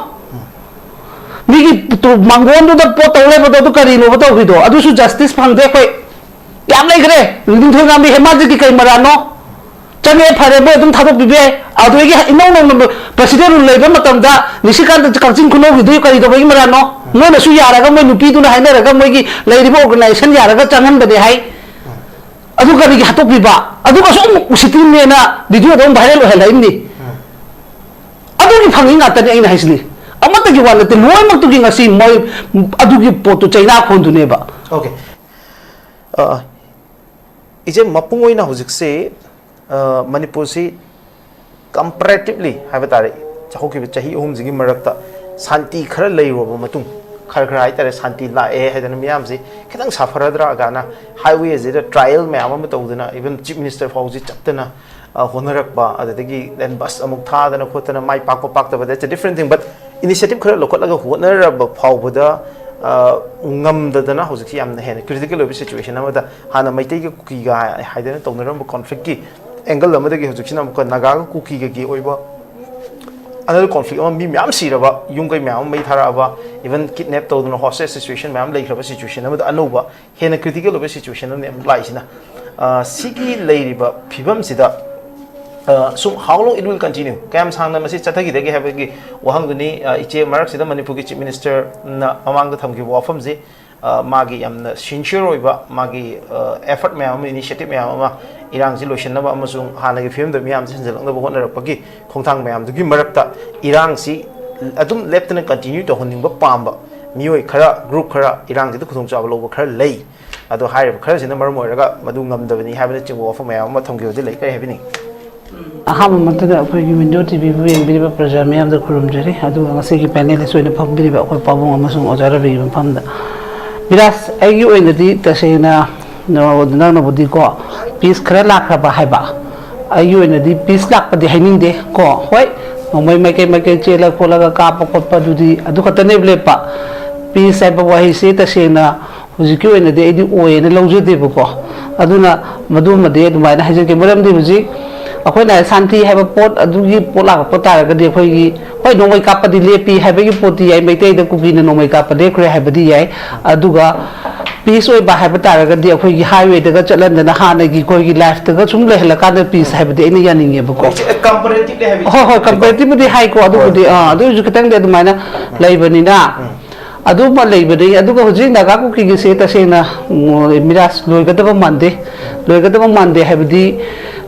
ꯃꯤꯒꯤ ꯇꯨ-, ꯃꯥꯡꯒꯣꯟꯗꯨꯗ ꯄꯣꯠ ꯇꯧ ꯂꯩꯕꯗꯣ ꯑꯗꯨ ꯀꯔꯤꯅꯣꯕ ꯇꯧꯈ꯭ꯔꯤꯗꯣ? ꯑꯗꯨꯁꯨ ꯖꯁꯇꯤꯁ ꯐꯪꯗꯦ ꯑꯩꯈꯣꯏ꯫ ꯌꯥꯝ ꯂꯩꯈ꯭ꯔꯦ꯫ ꯅꯤꯡꯊꯧ ꯉꯥꯝꯕꯤ ꯍꯦꯃꯥꯖꯤꯠꯀꯤ ꯀꯩ ꯃꯔꯥꯅꯣ? ꯆꯪꯉꯦ, ꯐꯔꯦ, ꯃꯣꯏ ꯑꯗꯨꯝ ꯊꯥꯗꯣꯛꯄꯤꯕ ꯌꯥꯏ꯫ ꯑꯗꯨꯗꯒꯤ ꯏꯅꯧ ꯅꯧꯅ ꯄ꯭ꯔꯁꯤꯗꯦꯟ ꯔꯨꯜ ꯂꯩꯕ ꯃꯇꯝꯗ ꯅꯤꯁꯤꯀꯥꯟꯇ ꯀꯛꯆꯤꯡ ꯈꯨꯅꯧꯒꯤꯗꯨ ꯀꯔꯤ ꯇꯧꯕꯒꯤ ꯃꯔꯥꯅꯣ? ꯃꯣꯏꯅꯁꯨ ꯌꯥꯔꯒ, ꯃꯣꯏ ꯅꯨꯄꯤꯗꯨꯅ ꯍꯥꯏꯅꯔꯒ, ꯃꯣꯏꯒꯤ ꯂꯩꯔꯤꯕ ꯑꯣꯔꯒꯅꯥꯏꯖꯦꯁꯟ ꯌꯥꯔꯒ ꯆꯪꯍꯟꯕꯅꯦ ꯍꯥꯏ꯫ ꯑꯗꯨ ꯀꯔꯤꯒꯤ ꯍꯥꯠꯇꯣꯛꯄꯤꯕ? ꯑꯗꯨꯒꯁꯨ ꯑꯃꯨꯛ ꯎꯁꯤꯠꯇꯤꯅꯦꯅ ꯚꯤꯗꯤꯑꯣꯗ ꯑꯃꯨꯛ ꯚꯥꯏꯔꯦꯜ ꯑꯣꯏꯍꯜꯂꯛꯏꯕꯅꯤ꯫ ꯑꯗꯨꯒꯤ ꯐꯪꯉꯤ ꯉꯥꯛꯇꯅꯤ ꯑꯩꯅ ꯍꯥꯏꯁꯤꯅꯤ꯫ ꯑꯃꯠꯇꯒꯤ ꯋꯥ ꯅꯠꯇꯦ, ꯂꯣꯏꯅꯃꯛꯇꯨꯒꯤ ꯉꯁꯤ ꯃꯣꯏ ꯑꯗꯨꯒꯤ ꯄꯣꯠꯇꯨ ꯆꯩꯅꯥ ꯈꯣꯟꯗꯨꯅꯦꯕ꯫ ꯑꯣꯀꯦ꯫ ꯑ, ꯏꯆꯦ, ꯃꯄꯨꯡ ꯑꯣꯏꯅ ꯍꯧꯖꯤꯛꯁꯤ, ꯑ, ꯃꯅꯤꯄꯨꯔꯁꯤ ꯀꯝꯄꯦꯔꯦꯇꯤꯚꯂꯤ ꯍꯥꯏꯕ ꯇꯥꯔꯦ, ꯍꯧꯈꯤꯕ ꯆꯍꯤ ꯑꯍꯨꯝꯁꯤꯒꯤ ꯃꯔꯛꯇ ꯁꯥꯟꯇꯤ ꯈꯔ ꯂꯩꯔꯨꯔꯕ ꯃꯇꯨꯡ, ꯈꯔ ꯈꯔ ꯍꯥꯏꯇꯥꯔꯦ, ꯁꯥꯟꯇꯤ ꯂꯥꯛꯑꯦ ꯍꯥꯏꯗꯅ ꯃꯤꯌꯥꯝꯁꯤ ꯈꯤꯇꯪ ꯁꯥꯐꯔꯗ꯭ꯔꯥ ꯀꯥꯏꯅ highwayꯁꯤꯗ trial ꯃꯌꯥꯝ ꯑꯃ ꯇꯧꯗꯅ, even Chief Minister ꯐꯥꯎꯁꯤ ꯆꯠꯇꯅ, ꯑ, ꯍꯣꯠꯅꯔꯛꯄ, ꯑꯗꯨꯗꯒꯤ then bus ꯑꯃꯨꯛ ꯊꯥꯗꯅ ꯈꯣꯠꯇꯅ, ꯃꯥꯏ ꯄꯥꯛꯄ ꯄꯥꯛꯇꯕ, that's a different thing, but initiative ꯈꯔ ꯂꯧꯈꯠꯂꯒ ꯍꯣꯠꯅꯔꯕ ꯐꯥꯎꯕꯗ, ꯑ, ꯉꯝꯗꯗꯅ ꯍꯧꯖꯤꯛꯁꯤ ꯌꯥꯝꯅ ꯍꯦꯟꯅ critical ꯑꯣꯏꯕ situation ꯑꯃꯗ, ꯍꯥꯟꯅ ꯃꯩꯇꯩꯒ ꯀꯨꯀꯤꯒ ꯍꯥꯏ-, ꯍꯥꯏꯗꯅ ꯇꯧꯅꯔꯝꯕ conflictꯀꯤ angle ꯑꯃꯗꯒꯤ ꯍꯧꯖꯤꯛꯁꯤꯅ ꯑꯃꯨꯛꯀ ꯅꯥꯒꯥꯒ ꯀꯨꯀꯤꯒꯒꯤ ꯑꯣꯏꯕ another conflict ꯑꯃ, ꯃꯤ ꯃꯌꯥꯝ ꯁꯤꯔꯕ, ꯌꯨꯝ ꯀꯩ ꯃꯌꯥꯝ ꯑꯃ ꯃꯩ ꯊꯥꯔꯛꯑꯕ, Even kidnap ꯇꯧꯗꯅ hostage situation ꯃꯌꯥꯝ ꯂꯩꯈ꯭ꯔꯕ situation ꯑꯃꯗ ꯑꯅꯧꯕ ꯍꯦꯟꯅ critical ꯑꯣꯏꯕ situation ꯑꯃꯅꯤ ꯑꯃꯨꯛ ꯂꯥꯛꯏꯁꯤꯅ꯫ ꯑ, ꯁꯤꯒꯤ ꯂꯩꯔꯤꯕ ꯐꯤꯕꯝꯁꯤꯗ, ꯑ, ꯁꯨꯝ how long it will continue, ꯀꯌꯥꯝ ꯁꯥꯡꯅ ꯃꯁꯤ ꯆꯠꯊꯈꯤꯗꯒꯦ ꯍꯥꯏꯕꯒꯤ ꯋꯥꯍꯪꯗꯨꯅꯤ꯫ ꯑ, ꯏꯆꯦ, ꯃꯔꯛꯁꯤꯗ ꯃꯅꯤꯄꯨꯔꯒꯤ Chief Ministerꯅ ꯃꯃꯥꯡꯗ ꯊꯝꯈꯤꯕ ꯋꯥꯐꯝꯁꯤ, ꯑ, ꯃꯥꯒꯤ ꯌꯥꯝꯅ sincere ꯑꯣꯏꯕ, ꯃꯥꯒꯤ, ꯑ, effort ꯃꯌꯥꯝ ꯑꯃ, initiative ꯃꯌꯥꯝ ꯑꯃ, ꯏꯔꯥꯡꯁꯤ ꯂꯣꯏꯁꯤꯟꯅꯕ ꯑꯃꯁꯨꯡ ꯍꯥꯟꯅꯒꯤ ꯐꯤꯕꯝꯗ ꯃꯤꯌꯥꯝꯁꯤ ꯍꯟꯖꯤꯜꯂꯛꯅꯕ ꯍꯣꯠꯅꯔꯛꯄꯒꯤ ꯈꯣꯡꯊꯥꯡ ꯃꯌꯥꯝꯗꯨꯒꯤ ꯃꯔꯛꯇ ꯏꯔꯥꯡꯁꯤ ꯑꯗꯨꯝ ꯂꯦꯞꯇꯅ continue ꯇꯧꯍꯟꯅꯤꯡꯕ ꯄꯥꯝꯕ ꯃꯤꯑꯣꯏ ꯈꯔ, group ꯈꯔ, ꯏꯔꯥꯡꯁꯤꯗ ꯈꯨꯗꯣꯡꯆꯥꯕ ꯂꯧꯕ ꯈꯔ ꯂꯩ꯫ ꯑꯗꯣ ꯍꯥꯏꯔꯤꯕ ꯈꯔꯁꯤꯅ ꯃꯔꯝ ꯑꯣꯏꯔꯒ ꯃꯗꯨ ꯉꯝꯗꯕꯅꯤ ꯍꯥꯏꯕꯅꯆꯤꯡꯕ ꯋꯥꯐꯝ ꯃꯌꯥꯝ ꯑꯃ ꯊꯝꯈꯤꯕꯗꯤ ꯂꯩ꯫ ꯀꯔꯤ ꯍꯥꯏꯕꯤꯅꯤꯡꯉꯤ? ꯑꯍꯥꯟꯕꯃꯛꯇꯗ ꯑꯩꯈꯣꯏꯒꯤ ꯋꯤꯟꯗꯣ ꯇꯤꯚꯤꯕꯨ ꯌꯦꯡꯕꯤꯔꯤꯕ ꯄ꯭ꯔꯖꯥ ꯃꯤꯌꯥꯝꯗ ꯈꯨꯔꯨꯝꯖꯔꯤ, ꯑꯗꯨꯒ ꯉꯁꯤꯒꯤ panelist ꯑꯣꯏꯅ ꯐꯝꯕꯤꯔꯤꯕ ꯑꯩꯈꯣꯏ ꯄꯥꯕꯨꯡ ꯑꯃꯁꯨꯡ ꯑꯣꯖꯥ ꯔꯕꯤꯒꯤ ꯃꯐꯝꯗ꯫ ꯕꯤꯔꯥꯖ, ꯑꯩꯒꯤ ꯑꯣꯏꯅꯗꯤ ꯇꯁꯦꯡꯅ ꯅ-, ꯅꯪꯅꯕꯨꯗꯤꯀꯣ peace ꯈꯔ ꯂꯥꯛꯈ꯭ꯔꯕ ꯍꯥꯏꯕ, ꯑꯩꯒꯤ ꯑꯣꯏꯅꯗꯤ peace ꯂꯥꯛꯄꯗꯤ ꯍꯥꯏꯅꯤꯡꯗꯦ ꯀꯣ꯫ ꯍꯣꯏ, ꯅꯣꯡꯃꯩ ꯃꯥꯏꯀꯩ ꯃꯥꯏꯀꯩ ꯆꯦꯜꯂ ꯈꯣꯠꯂꯒ ꯀꯥꯞꯄ ꯈꯣꯠꯄ ꯑꯗꯨꯗꯤ ꯑꯗꯨ ꯈꯛꯇꯅꯦꯕ ꯂꯦꯞꯄ꯫ Peace ꯍꯥꯏꯕ ꯋꯥꯍꯩꯁꯤ ꯇꯁꯦꯡꯅ ꯍꯧꯖꯤꯛꯀꯤ ꯑꯣꯏꯅꯗꯤ ꯑꯩꯗꯤ ꯑꯣꯏꯌꯦꯅ ꯂꯧꯖꯗꯦꯕꯀꯣ꯫ ꯑꯗꯨꯅ ꯃꯗꯨꯃꯗꯤ ꯑꯗꯨꯃꯥꯏꯅ ꯍꯥꯏꯖꯒꯦ꯫ ꯃꯔꯝꯗꯤ ꯍꯧꯖꯤꯛ ꯑꯩꯈꯣꯏꯅ ꯁꯥꯟꯇꯤ ꯍꯥꯏꯕ ꯄꯣꯠ ꯑꯗꯨꯒꯤ ꯄꯣꯠ ꯂꯥꯛꯄ ꯇꯥꯔꯒꯗꯤ ꯑꯩꯈꯣꯏꯒꯤ, ꯍꯣꯏ, ꯅꯣꯡꯃꯩ ꯀꯥꯞꯄꯗꯤ ꯂꯦꯞꯄꯤ ꯍꯥꯏꯕꯒꯤ ꯄꯣꯠꯇꯤ ꯌꯥꯏ, ꯃꯩꯇꯩꯗ ꯀꯨꯀꯤꯅ ꯅꯣꯡꯃꯩ ꯀꯥꯞꯄ ꯂꯦꯞꯈ꯭ꯔꯦ ꯍꯥꯏꯕꯗꯤ ꯌꯥꯏ꯫ ꯑꯗꯨꯒ peace ꯑꯣꯏꯕ ꯍꯥꯏꯕ ꯇꯥꯔꯒꯗꯤ ꯑꯩꯈꯣꯏꯒꯤ highwayꯗꯒ ꯆꯠꯍꯟꯗꯅ ꯍꯥꯟꯅꯒꯤ ꯑꯩꯈꯣꯏꯒꯤ lifeꯇꯒ ꯁꯨꯝ ꯂꯩꯍꯜꯂꯀꯥꯟꯗ peace ꯍꯥꯏꯕꯗꯤ ꯑꯩꯅ ꯌꯥꯅꯤꯡꯉꯦꯕꯀꯣ꯫ ꯍꯣꯏ, ꯏꯆꯦ, comparatively ꯍꯥꯏꯕꯤꯌꯨ꯫ ꯍꯣꯏ, ꯍꯣꯏ, comparativelyꯕꯨꯗꯤ ꯍꯥꯏꯀꯣ, ꯑꯗꯨꯕꯨꯗꯤ, ꯑꯥ, ꯑꯗꯨ ꯑꯣꯏꯔꯁꯨ ꯈꯤꯇꯪꯗꯤ ꯑꯗꯨꯃꯥꯏꯅ ꯂꯩꯕꯅꯤꯅ꯫ ꯑꯗꯨꯃ ꯂꯩꯕꯅꯤ꯫ ꯑꯗꯨꯒ ꯍꯧꯖꯤꯛ ꯅꯥꯒꯥ ꯀꯨꯀꯤꯒꯤꯁꯦ ꯇꯁꯦꯡꯅ, ꯎꯝ, ꯃꯤꯔꯥꯁ ꯂꯣꯏꯒꯗꯕ ꯃꯥꯟꯗꯦ꯫ ꯂꯣꯏꯒꯗꯕ ꯃꯥꯟꯗꯦ ꯍꯥꯏꯕꯗꯤ,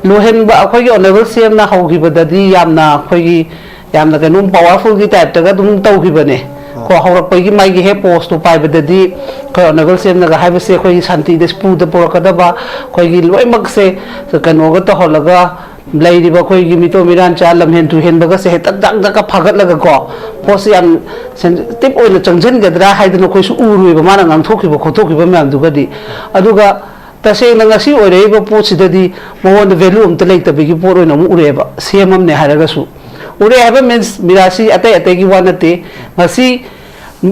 ꯂꯣꯏꯍꯟꯕ, ꯑꯩꯈꯣꯏꯒꯤ Honourable CMꯅ ꯍꯧꯈꯤꯕꯗꯗꯤ ꯌꯥꯝꯅ ꯑꯩꯈꯣꯏꯒꯤ, ꯌꯥꯝꯅ ꯀꯩꯅꯣꯝ powerfulꯒꯤ typeꯇꯒ ꯑꯗꯨꯝ ꯇꯧꯈꯤꯕꯅꯦ꯫ ꯀꯣ, ꯍꯧꯔꯛꯄꯒꯤ ꯃꯥꯒꯤ ꯍꯦꯛ postꯇꯣ ꯄꯥꯏꯕꯗꯗꯤ ꯑꯩꯈꯣꯏ Honourable CMꯅꯒ ꯍꯥꯏꯕꯁꯦ ꯑꯩꯈꯣꯏꯒꯤ ꯁꯥꯟꯇꯤꯗ ꯄꯨꯗ ꯄꯨꯔꯛꯀꯗꯕ, ꯑꯩꯈꯣꯏꯒꯤ ꯂꯣꯏꯅꯃꯛꯁꯦ ꯀꯩꯅꯣꯒ ꯇꯧꯍꯜꯂꯒ, ꯂꯩꯔꯤꯕ ꯑꯩꯈꯣꯏꯒꯤ ꯃꯤꯇꯣꯞ ꯃꯤꯔꯥꯟꯆꯥ ꯂꯝꯍꯦꯟ ꯇꯨꯍꯦꯟꯕꯒꯁꯦ ꯍꯦꯛꯇ ꯗꯛ ꯗꯛꯀ ꯐꯥꯒꯠꯂꯒꯀꯣ, ꯄꯣꯠꯁꯦ ꯌꯥꯝ sensitive ꯑꯣꯏꯅ ꯆꯪꯁꯤꯟꯒꯗ꯭ꯔꯥ ꯍꯥꯏꯗꯅ ꯑꯩꯈꯣꯏꯁꯨ ꯎꯔꯨꯏꯕ, ꯃꯥꯅ ꯉꯥꯡꯊꯣꯛꯈꯤꯕ ꯈꯣꯠꯇꯣꯛꯈꯤꯕ ꯃꯌꯥꯝꯗꯨꯒꯗꯤ꯫ ꯑꯗꯨꯒ ꯇꯁꯦꯡꯅ ꯉꯁꯤ ꯑꯣꯏꯔꯛꯏꯕ ꯄꯣꯠꯁꯤꯗꯗꯤ ꯃꯉꯣꯟꯗ value ꯑꯝꯇ ꯂꯩꯇꯕꯒꯤ ꯄꯣꯠ ꯑꯣꯏꯅ ꯑꯃꯨꯛ ꯎꯔꯛꯑꯦꯕ, CM ꯑꯃꯅꯦ ꯍꯥꯏꯔꯒꯁꯨ꯫ ꯎꯔꯛꯑꯦ ꯍꯥꯏꯕ means ꯃꯤꯔꯥꯁꯤ ꯑꯇꯩ ꯑꯇꯩꯒꯤ ꯋꯥ ꯅꯠꯇꯦ꯫ ꯉꯁꯤ,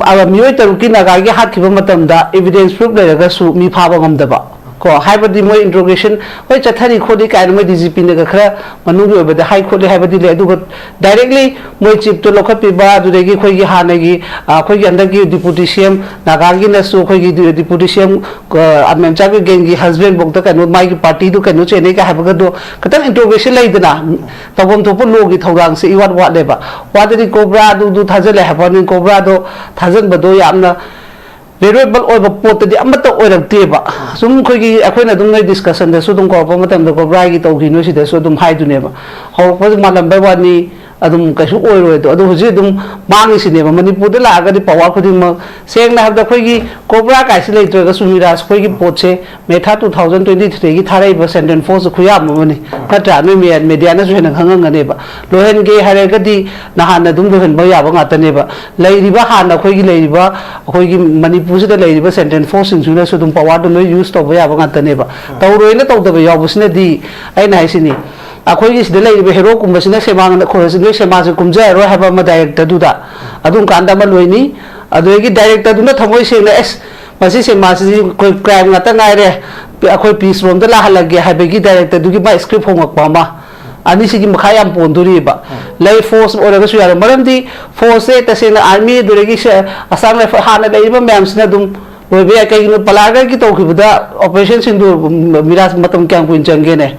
ꯑ, ꯃꯤꯑꯣꯏ ꯇꯔꯨꯛꯀꯤ ꯅꯥꯒꯥꯒꯤ ꯍꯥꯠꯈꯤꯕ ꯃꯇꯝꯗ evidence proof ꯂꯩꯔꯒꯁꯨ ꯃꯤ ꯐꯥꯕ ꯉꯝꯗꯕ꯫ ꯀꯣ, ꯍꯥꯏꯕꯗꯤ ꯃꯣꯏ ꯏꯟꯇ꯭ꯔꯣꯒꯦꯁꯟ ꯍꯣꯏ ꯆꯠꯊꯔꯤ ꯈꯣꯠꯂꯤ ꯀꯥꯏꯅ ꯃꯣꯏ ꯗꯤ ꯖꯤ ꯄꯤꯅꯒ ꯈꯔ ꯃꯅꯨꯡꯒꯤ ꯑꯣꯏꯕꯗ ꯍꯥꯏ ꯈꯣꯠꯂꯤ ꯍꯥꯏꯕꯗꯤ ꯂꯩ, ꯑꯗꯨꯒ ꯗꯥꯏꯔꯦꯛꯂꯤ ꯃꯣꯏ ꯆꯤꯞꯇꯣ ꯂꯧꯈꯠꯄꯤꯕ, ꯑꯗꯨꯗꯒꯤ ꯑꯩꯈꯣꯏꯒꯤ ꯍꯥꯟꯅꯒꯤ, ꯑ, ꯑꯩꯈꯣꯏꯒꯤ ꯍꯟꯗꯛꯀꯤ ꯗꯤꯄꯨꯇꯤ ꯁꯤ ꯑꯦꯝ ꯅꯥꯒꯥꯒꯤꯅꯁꯨ ꯑꯩꯈꯣꯏꯒꯤ ꯗꯤ-, ꯗꯤꯄꯨꯇꯤ ꯁꯤ ꯑꯦꯝ, ꯑ, ꯑꯃꯦꯝꯆꯥ ꯒꯦꯡꯒꯤ ꯍꯁꯕꯦꯟꯐꯧꯗ ꯀꯩꯅꯣ ꯃꯥꯒꯤ ꯄꯥꯔꯇꯤꯗꯨ ꯀꯩꯅꯣ ꯆꯦꯟꯅꯩ ꯀꯥꯏ ꯍꯥꯏꯕꯒꯗꯣ ꯈꯤꯇꯪ ꯏꯟꯇ꯭ꯔꯣꯒꯦꯁꯟ ꯂꯩꯗꯅ, ꯇꯧꯐꯝ ꯊꯣꯛꯄ ꯂꯣꯒꯤ ꯊꯧꯔꯥꯡꯁꯦ ꯏꯋꯥꯠ ꯋꯥꯠꯂꯦꯕ꯫ ꯋꯥꯗꯗꯤ ꯀꯣꯕ꯭ꯔꯥ ꯑꯗꯨꯗꯨ ꯊꯥꯖꯤꯜꯂꯦ ꯍꯥꯏꯕ ꯋꯥꯅꯤ, ꯀꯣꯕ꯭ꯔꯥꯗꯣ ꯊꯥꯖꯤꯟꯕꯗꯣ ꯌꯥꯝꯅ ꯚꯦꯂꯨꯑꯦꯕꯜ ꯑꯣꯏꯕ ꯄꯣꯠꯇꯗꯤ ꯑꯃꯠꯇ ꯑꯣꯏꯔꯛꯇꯦꯕ꯫ ꯁꯨꯝ ꯑꯩꯈꯣꯏꯒꯤ, ꯑꯩꯈꯣꯏꯅ ꯑꯗꯨꯝ ꯅꯣꯏ ꯗꯤꯁꯀꯁꯟꯗꯁꯨ ꯑꯗꯨꯝ ꯀꯧꯔꯛꯄ ꯃꯇꯝꯗ ꯀꯣꯕ꯭ꯔꯥꯒꯤ ꯇꯧꯈꯤ ꯅꯣꯏ ꯁꯤꯗꯁꯨ ꯑꯗꯨꯝ ꯍꯥꯏꯗꯨꯅꯦꯕ꯫ ꯍꯧꯔꯛꯄꯗ ꯃꯥꯜꯂꯝꯕꯩ ꯋꯥꯅꯤ, ꯑꯗꯨꯝ ꯀꯩꯁꯨ ꯑꯣꯏꯔꯣꯏꯗꯣ꯫ ꯑꯗꯣ ꯍꯧꯖꯤꯛ ꯑꯗꯨꯝ ꯃꯥꯡꯉꯤꯁꯤꯅꯦꯕ꯫ ꯃꯅꯤꯄꯨꯔꯗ ꯂꯥꯛꯑꯒꯗꯤ ꯄꯋꯥꯔ ꯈꯨꯗꯤꯡꯃꯛ, ꯁꯦꯡꯅ ꯍꯥꯏꯕꯗ ꯑꯩꯈꯣꯏꯒꯤ ꯀꯣꯕ꯭ꯔꯥ ꯀꯥꯏꯁꯤ ꯂꯩꯇ꯭ꯔꯒꯁꯨ ꯃꯤꯔꯥꯖ ꯑꯩꯈꯣꯏꯒꯤ ꯄꯣꯠꯁꯦ ꯃꯦꯊꯥ ꯇꯨ ꯊꯥꯎꯖꯟ ꯇ꯭ꯋꯦꯟꯇꯤ ꯊ꯭ꯔꯤꯒꯤ ꯊꯥꯔꯛꯏꯕ ꯁꯦꯟꯇ꯭ꯔꯦꯜ ꯐꯣꯔꯁ ꯈꯨꯌꯥꯝ ꯑꯃꯅꯤ, ꯅꯠꯇ꯭ꯔꯥ? ꯅꯣꯏ ꯃꯦ-, ꯃꯦꯗꯤꯌꯥꯅꯁꯨ ꯍꯦꯟꯅ ꯈꯪꯉꯝꯒꯅꯦꯕ꯫ ꯂꯣꯏꯍꯟꯒꯦ ꯍꯥꯏꯔꯒꯗꯤ ꯅꯍꯥꯟꯅ ꯑꯗꯨꯝ ꯂꯣꯏꯍꯟꯕ ꯌꯥꯕ ꯉꯥꯛꯇꯅꯦꯕ꯫ ꯂꯩꯔꯤꯕ ꯍꯥꯟꯅ ꯑꯩꯈꯣꯏꯒꯤ ꯂꯩꯔꯤꯕ, ꯑꯩꯈꯣꯏꯒꯤ ꯃꯅꯤꯄꯨꯔꯁꯤꯗ ꯂꯩꯔꯤꯕ ꯁꯦꯟꯇ꯭ꯔꯦꯜ ꯐꯣꯔꯁꯁꯤꯡꯁꯤꯅꯁꯨ ꯑꯗꯨꯝ ꯄꯋꯥꯔꯗꯣ ꯂꯣꯏ ꯌꯨꯁ ꯇꯧꯕ ꯌꯥꯕ ꯉꯥꯛꯇꯅꯦꯕ꯫ ꯇꯧꯔꯣꯏꯅ ꯇꯧꯗꯕ ꯌꯥꯎꯕꯁꯤꯅꯗꯤ ꯑꯩꯅ ꯍꯥꯏꯁꯤꯅꯤ, ꯑꯩꯈꯣꯏꯒꯤ ꯁꯤꯗ ꯂꯩꯔꯤꯕ ꯍꯦꯔꯣꯒꯨꯝꯕꯁꯤꯅ ꯁꯦꯃꯥꯡꯗ ꯈꯣꯏꯔꯁꯤ, ꯅꯣꯏ ꯁꯦꯃꯥꯁꯦ ꯀꯨꯝꯖꯔꯔꯣꯏ ꯍꯥꯏꯕ ꯑꯃ ꯗꯥꯏꯔꯦꯛꯇꯔꯗꯨꯗ, ꯑꯗꯨꯝ ꯀꯥꯟꯗ ꯑꯃ ꯂꯣꯏꯅꯤ꯫ ꯑꯗꯨꯗꯒꯤ ꯗꯥꯏꯔꯦꯛꯇꯔꯗꯨꯅ ꯊꯃꯣꯏ ꯁꯦꯡꯅ, "ꯑꯦꯁ, ꯃꯁꯤ ꯁꯦꯃꯥꯁꯤꯗꯤ ꯑꯩꯈꯣꯏ ꯀ꯭ꯔꯥꯏꯝ ꯉꯥꯛꯇ ꯉꯥꯏꯔꯦ, ꯑꯩꯈꯣꯏ ꯄꯤꯁ ꯔꯣꯝꯗ ꯂꯥꯛꯍꯜꯂꯒꯦ" ꯍꯥꯏꯕꯒꯤ ꯗꯥꯏꯔꯦꯛꯇꯔꯗꯨꯒꯤ ꯃꯥꯏ ꯁ꯭ꯀ꯭ꯔꯤꯞ ꯍꯣꯡꯉꯛꯄ ꯑꯃ, ꯑꯅꯤꯁꯤꯒꯤ ꯃꯈꯥ ꯌꯥꯝ ꯄꯣꯟꯗꯣꯔꯤꯕ꯫ ꯂꯩ, ꯐꯣꯔꯁ ꯑꯣꯏꯔꯒꯁꯨ ꯌꯥꯔꯣꯏ, ꯃꯔꯝꯗꯤ ꯐꯣꯔꯁꯁꯦ ꯇꯁꯦꯡꯅ ꯑꯥꯔꯃꯤ, ꯑꯗꯨꯗꯒꯤ ꯁꯦ-, ꯑꯁꯥꯝ ꯔꯥꯏꯐꯜ ꯍꯥꯟꯅ ꯂꯩꯔꯤꯕ ꯃꯌꯥꯝꯁꯤꯅ ꯑꯗꯨꯝ ꯂꯣꯏꯕ ꯌꯥꯏ꯫ ꯀꯩꯒꯤꯅꯣ, ꯄꯂꯥꯒꯔꯒꯤ ꯇꯧꯈꯤꯕꯗ ꯑꯣꯄꯔꯦꯁꯟꯁꯤꯡꯗꯨ, ꯎꯝ, ꯃꯤꯔꯥꯖ ꯃꯇꯝ ꯀꯌꯥꯝ ꯀꯨꯏꯅ ꯆꯪꯒꯦꯅꯦ?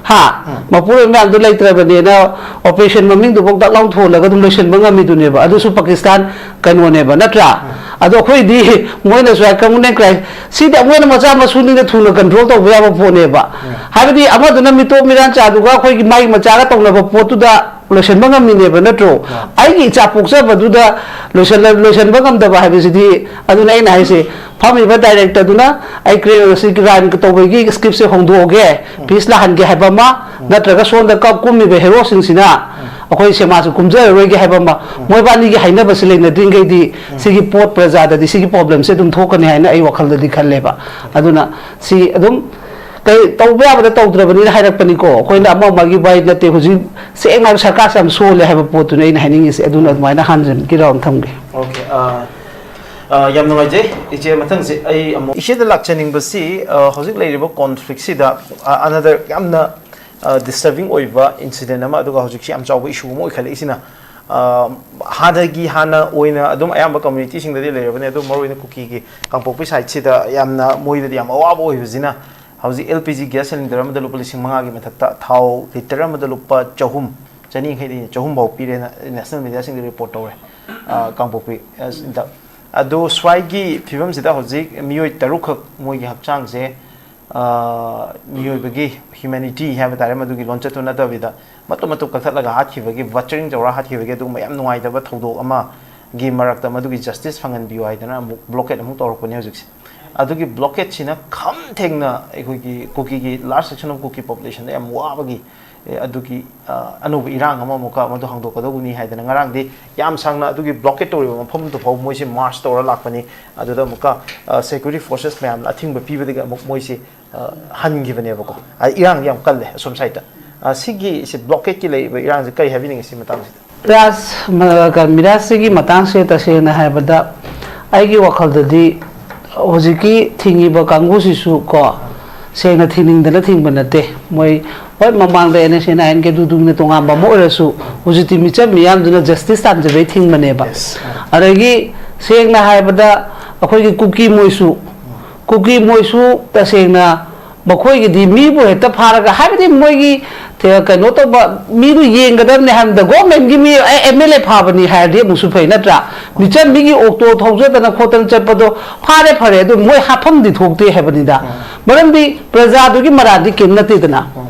ꯍꯥ? ꯃꯄꯨꯔꯣꯏꯕ ꯃꯌꯥꯝꯗꯣ ꯂꯩꯇ꯭ꯔꯕꯅꯦꯅ ꯑꯣꯄꯔꯦꯁꯟ ꯃꯃꯤꯡꯗꯨꯐꯥꯎ ꯗꯛ ꯂꯥꯎ ꯊꯣꯜꯂꯒ ꯑꯗꯨꯝ ꯂꯣꯏꯁꯤꯟꯕ ꯉꯝꯃꯤꯗꯨꯅꯦꯕ꯫ ꯑꯗꯨꯁꯨ ꯄꯥꯀꯤꯁꯇꯥꯟ ꯀꯩꯅꯣꯅꯦꯕ, ꯅꯠꯇ꯭ꯔꯥ? ꯑꯗꯣ ꯑꯩꯈꯣꯏꯗꯤ ꯃꯣꯏꯅꯁꯨ ꯍꯥꯏ ꯀꯃꯨꯅꯦꯜ ꯀ꯭ꯔꯥꯏ-, ꯁꯤꯗꯤ ꯑꯃꯣꯏꯅ ꯃꯆꯥ ꯃꯁꯨꯅꯤꯅ ꯊꯨꯅ ꯀꯟꯇ꯭ꯔꯣꯜ ꯇꯧꯕ ꯌꯥꯕ ꯄꯣꯠꯅꯦꯕ꯫ ꯍꯥꯏꯕꯗꯤ ꯑꯃꯗꯨꯅ ꯃꯤꯇꯣꯞ ꯃꯤꯔꯥꯟ ꯆꯥꯗꯨꯒ ꯑꯩꯈꯣꯏꯒꯤ ꯃꯥꯒꯤ ꯃꯆꯥꯒ ꯇꯧꯅꯕ ꯄꯣꯠꯇꯨꯗ ꯂꯣꯏꯁꯤꯟꯕ ꯉꯝꯃꯤꯅꯦꯕ, ꯅꯠꯇ꯭ꯔꯣ? ꯑꯩꯒꯤ ꯏꯆꯥ ꯄꯣꯛꯆꯕꯗꯨꯗ ꯂꯣꯏꯁꯤꯜꯂ-, ꯂꯣꯏꯁꯤꯟꯕ ꯉꯝꯗꯕ ꯍꯥꯏꯕꯁꯤꯗꯤ, ꯑꯗꯨꯅ ꯑꯩꯅ ꯍꯥꯏꯁꯦ, ꯐꯝꯃꯤꯕ ꯗꯥꯏꯔꯦꯛꯇꯔꯗꯨꯅ ꯑꯩ ꯀ꯭ꯔꯦ-, ꯁꯤ ꯀ꯭ꯔꯥꯏꯝ ꯇꯧꯕꯒꯤ ꯁ꯭ꯀ꯭ꯔꯤꯞꯁꯦ ꯍꯣꯡꯗꯣꯛꯑꯒꯦ, ꯄꯤꯁ ꯂꯥꯛꯍꯟꯒꯦ ꯍꯥꯏꯕ ꯑꯃ, ꯅꯠꯇ꯭ꯔꯒ ꯁꯣꯝꯗ ꯀ-, ꯀꯨꯝꯃꯤꯕ ꯍꯦꯔꯣꯁꯤꯡꯁꯤꯅ ꯑꯩꯈꯣꯏ ꯁꯦꯃꯥꯁꯨ ꯀꯨꯝꯖꯔꯔꯣꯏꯒꯦ ꯍꯥꯏꯕ ꯑꯃ, ꯃꯣꯏꯕꯥꯅꯤꯒꯤ ꯍꯥꯏꯅꯕꯁꯤ ꯂꯩꯅꯗ꯭ꯔꯤꯉꯩꯗꯤ ꯁꯤꯒꯤ ꯄꯣꯠ ꯄ꯭ꯔꯖꯥꯗꯗꯤ ꯁꯤꯒꯤ ꯄ꯭ꯔꯣꯕ꯭ꯂꯦꯝꯁꯦ ꯑꯗꯨꯝ ꯊꯣꯛꯀꯅꯤ ꯍꯥꯏꯅ ꯑꯩ ꯋꯥꯈꯜꯗꯗꯤ ꯈꯜꯂꯦꯕ꯫ ꯑꯗꯨꯅ ꯁꯤ ꯑꯗꯨꯝ ꯀꯩ ꯇꯧꯕ ꯌꯥꯕꯗ ꯇꯧꯗ꯭ꯔꯕꯅꯤꯅ ꯍꯥꯏꯔꯛꯄꯅꯤꯀꯣ꯫ ꯑꯩꯈꯣꯏꯅ ꯑꯃ ꯑꯃꯒꯤ ꯋꯥꯔꯤ ꯅꯠꯇꯦ, ꯍꯧꯖꯤꯛ ꯁꯦꯡꯅ ꯍꯥꯏꯕ ꯁꯔꯀꯥꯔꯁꯦ ꯌꯥꯝ ꯁꯣꯜꯂꯦ ꯍꯥꯏꯕ ꯄꯣꯠꯇꯨꯅꯤ ꯑꯩꯅ ꯍꯥꯏꯅꯤꯡꯉꯤꯁꯦ꯫ ꯑꯗꯨꯅ ꯑꯗꯨꯃꯥꯏꯅ ꯍꯥꯟꯖꯟꯒꯦ, ꯔꯥꯎꯟ ꯊꯝꯒꯦ꯫ Okay, uh, ꯑ, ꯌꯥꯝ ꯅꯨꯡꯉꯥꯏꯖꯩ, ꯏꯆꯦ꯫ ꯃꯊꯪꯁꯤ ꯑꯩ ꯑꯃꯨꯛ ꯏꯆꯦꯗ ꯂꯥꯛꯆꯅꯤꯡꯕꯁꯤ, ꯑ, ꯍꯧꯖꯤꯛ ꯂꯩꯔꯤꯕ conflict ꯁꯤꯗ, ꯑ, another ꯌꯥꯝꯅ, ꯑ, disturbing ꯑꯣꯏꯕ incident ꯑꯃ, ꯑꯗꯨꯒ ꯍꯧꯖꯤꯛꯁꯤ ꯌꯥꯝ ꯆꯥꯎꯕ issue ꯑꯃ ꯑꯣꯏꯈꯠꯂꯛꯏꯁꯤꯅ, ꯑ, ꯍꯥꯟꯅꯒꯤ, ꯍꯥꯟꯅ ꯑꯣꯏꯅ ꯑꯗꯨꯝ ꯑꯌꯥꯝꯕ community ꯁꯤꯡꯗꯗꯤ ꯂꯩꯔꯕꯅꯦ, ꯑꯗꯨꯝ ꯃꯔꯨꯑꯣꯏꯅ ꯀꯨꯀꯤꯒꯤ ꯀꯥꯡꯄꯣꯛꯄꯤ side ꯁꯤꯗ ꯌꯥꯝꯅ ꯃꯣꯏꯗꯗꯤ ꯌꯥꯝ ꯑꯋꯥꯕ ꯑꯣꯏꯕꯁꯤꯅ, ꯍꯧꯖꯤꯛ L P G gas cylinder ꯑꯃꯗ ꯂꯨꯄꯥ ꯂꯤꯁꯤꯡ ꯃꯉꯥꯒꯤ ꯃꯊꯛꯇ, ꯊꯥꯎ litre ꯑꯃꯗ ꯂꯨꯄꯥ ꯆꯍꯨꯝ, ꯆꯅꯤ ꯌꯥꯡꯈꯩꯗꯒꯤ ꯆꯍꯨꯝ ꯐꯥꯎ ꯄꯤꯔꯦꯅ national media ꯁꯤꯡꯗ report ꯇꯧꯔꯦ, ꯑ, ꯀꯥꯡꯄꯣꯛꯄꯤ, ꯑ, ꯁꯤꯗ꯫ ꯑꯗꯣ ꯁ꯭ꯋꯥꯏꯒꯤ ꯐꯤꯕꯝꯁꯤꯗ ꯍꯧꯖꯤꯛ ꯃꯤꯑꯣꯏ ꯇꯔꯨꯛꯈꯛ ꯃꯣꯏꯒꯤ ꯍꯛꯆꯥꯡꯁꯦ, ꯑ, ꯃꯤꯑꯣꯏꯕꯒꯤ humanity ꯍꯥꯏꯕ ꯇꯥꯔꯦ, ꯃꯗꯨꯒꯤ ꯂꯣꯟꯆꯠꯇꯨ ꯅꯠꯇꯕꯤꯗ ꯃꯇꯨꯝ ꯃꯇꯨꯝ ꯀꯛꯊꯠꯂꯒ ꯍꯥꯠꯈꯤꯕꯒꯤ, butchering ꯇꯧꯔ ꯍꯥꯠꯈꯤꯕꯒꯤ ꯑꯗꯨꯒꯨꯝꯕ ꯌꯥꯝ ꯅꯨꯡꯉꯥꯏꯇꯕ ꯊꯧꯗꯣꯛ ꯑꯃꯒꯤ ꯃꯔꯛꯇ ꯃꯗꯨꯒꯤ justice ꯐꯪꯍꯟꯕꯤꯌꯨ ꯍꯥꯏꯗꯅ ꯑꯃꯨꯛ blockade ꯑꯃꯨꯛ ꯇꯧꯔꯛꯄꯅꯦ ꯍꯧꯖꯤꯛꯁꯦ꯫ ꯑꯗꯨꯒꯤ blockade ꯁꯤꯅ ꯈꯝ ꯊꯦꯡꯅ ꯑꯩꯈꯣꯏꯒꯤ ꯀꯨꯀꯤꯒꯤ large section of Kuki population ꯗ ꯌꯥꯝ ꯋꯥꯕꯒꯤ, ꯑꯦ, ꯑꯗꯨꯒꯤ, ꯑ, ꯑꯅꯧꯕ ꯏꯔꯥꯡ ꯑꯃ ꯑꯃꯨꯛꯀ ꯃꯗꯨ ꯍꯥꯡꯗꯣꯛꯀꯗꯧꯕꯅꯤ ꯍꯥꯏꯗꯅ ꯉꯔꯥꯡꯗꯤ ꯌꯥꯝ ꯁꯥꯡꯅ ꯑꯗꯨꯒꯤ blockade ꯇꯧꯔꯤꯕ ꯃꯐꯝꯗꯨ ꯐꯥꯎ ꯃꯣꯏꯁꯦ march ꯇꯧꯔ ꯂꯥꯛꯄꯅꯤ꯫ ꯑꯗꯨꯗ ꯑꯃꯨꯛꯀ, ꯑ, security forces ꯃꯌꯥꯝꯅ ꯑꯊꯤꯡꯕ ꯄꯤꯕꯗꯒꯤ ꯑꯃꯨꯛ ꯃꯣꯏꯁꯦ, ꯑ, ꯍꯟꯈꯤꯕꯅꯦꯕꯀꯣ꯫ ꯑ, ꯏꯔꯥꯡ ꯌꯥꯝ ꯀꯜꯂꯦ ꯑꯁꯣꯝ side ꯇ꯫ ꯑ, ꯁꯤꯒꯤ, ꯁꯤ blockade ꯀꯤ ꯂꯩꯔꯤꯕ ꯏꯔꯥꯡꯁꯦ ꯀꯔꯤ ꯍꯥꯏꯕꯤꯅꯤꯡꯉꯤ ꯁꯤ ꯃꯇꯥꯡꯁꯤꯗ? ꯔꯥꯖ, ꯃ-, ꯀ-, ꯃꯤꯔꯥꯖꯁꯤꯒꯤ ꯃꯇꯥꯡꯁꯦ ꯇꯁꯦꯡꯅ ꯍꯥꯏꯕꯗ ꯑꯩꯒꯤ ꯋꯥꯈꯜꯗꯗꯤ ꯍꯧꯖꯤꯛꯀꯤ ꯊꯤꯡꯉꯤꯕ ꯀꯥꯡꯕꯨꯁꯤꯁꯨ ꯀꯣ, ꯁꯦꯡꯅ ꯊꯤꯡꯅꯤꯡꯗꯅ ꯊꯤꯡꯕ ꯅꯠꯇꯦ꯫ ꯃꯣꯏ ꯍꯣꯏ ꯃꯃꯥꯡꯗ N S A nine ꯀꯦ ꯑꯗꯨꯗꯨꯅ ꯇꯣꯉꯥꯟꯕ ꯑꯃ ꯑꯣꯏꯔꯁꯨ ꯍꯧꯖꯤꯛꯇꯤ ꯃꯤꯆꯝ ꯃꯤꯌꯥꯝꯗꯨꯅ justice ꯇꯥꯟꯖꯕꯩ ꯊꯤꯡꯕꯅꯦꯕ꯫ Yes. ꯑꯗꯒꯤ ꯁꯦꯡꯅ ꯍꯥꯏꯔꯕꯗ ꯑꯩꯈꯣꯏꯒꯤ ꯀꯨꯀꯤ ꯃꯣꯏꯁꯨ, ꯀꯨꯀꯤ ꯃꯣꯏꯁꯨ ꯇꯁꯦꯡꯅ ꯃꯈꯣꯏꯒꯤꯗꯤ ꯃꯤꯕꯨ ꯍꯦꯛꯇ ꯐꯥꯔꯒ, ꯍꯥꯏꯕꯗꯤ ꯃꯣꯏꯒꯤ ꯊꯦ-, ꯀꯩꯅꯣ ꯇꯧꯕ ꯃꯤꯗꯨ ꯌꯦꯡꯒꯗꯕꯅꯦ ꯍꯥꯏꯕꯗ, government ꯀꯤ ꯃꯤ, ꯑꯦ, M L A ꯐꯥꯕꯅꯤ ꯍꯥꯏꯔꯗꯤ ꯑꯃꯨꯛꯁꯨ ꯐꯩ, ꯅꯠꯇ꯭ꯔꯥ? ꯃꯤꯆꯝ ꯃꯤꯒꯤ auto ꯊꯧꯖꯗꯅ ꯈꯣꯠꯇꯅ ꯆꯠꯄꯗꯣ ꯐꯥꯔꯦ ꯐꯔꯦ, ꯑꯗꯨ ꯃꯣꯏ ꯍꯥꯠꯐꯝꯗꯤ ꯊꯣꯛꯇꯦ ꯍꯥꯏꯕꯅꯤꯗ꯫ ꯎꯝ꯫ ꯃꯔꯝꯗꯤ ꯄ꯭ꯔꯖꯥꯗꯨꯒꯤ ꯃꯔꯥꯜꯗꯤ ꯀꯩꯝ ꯅꯠꯇꯦꯗꯅ꯫ ꯎꯝ꯫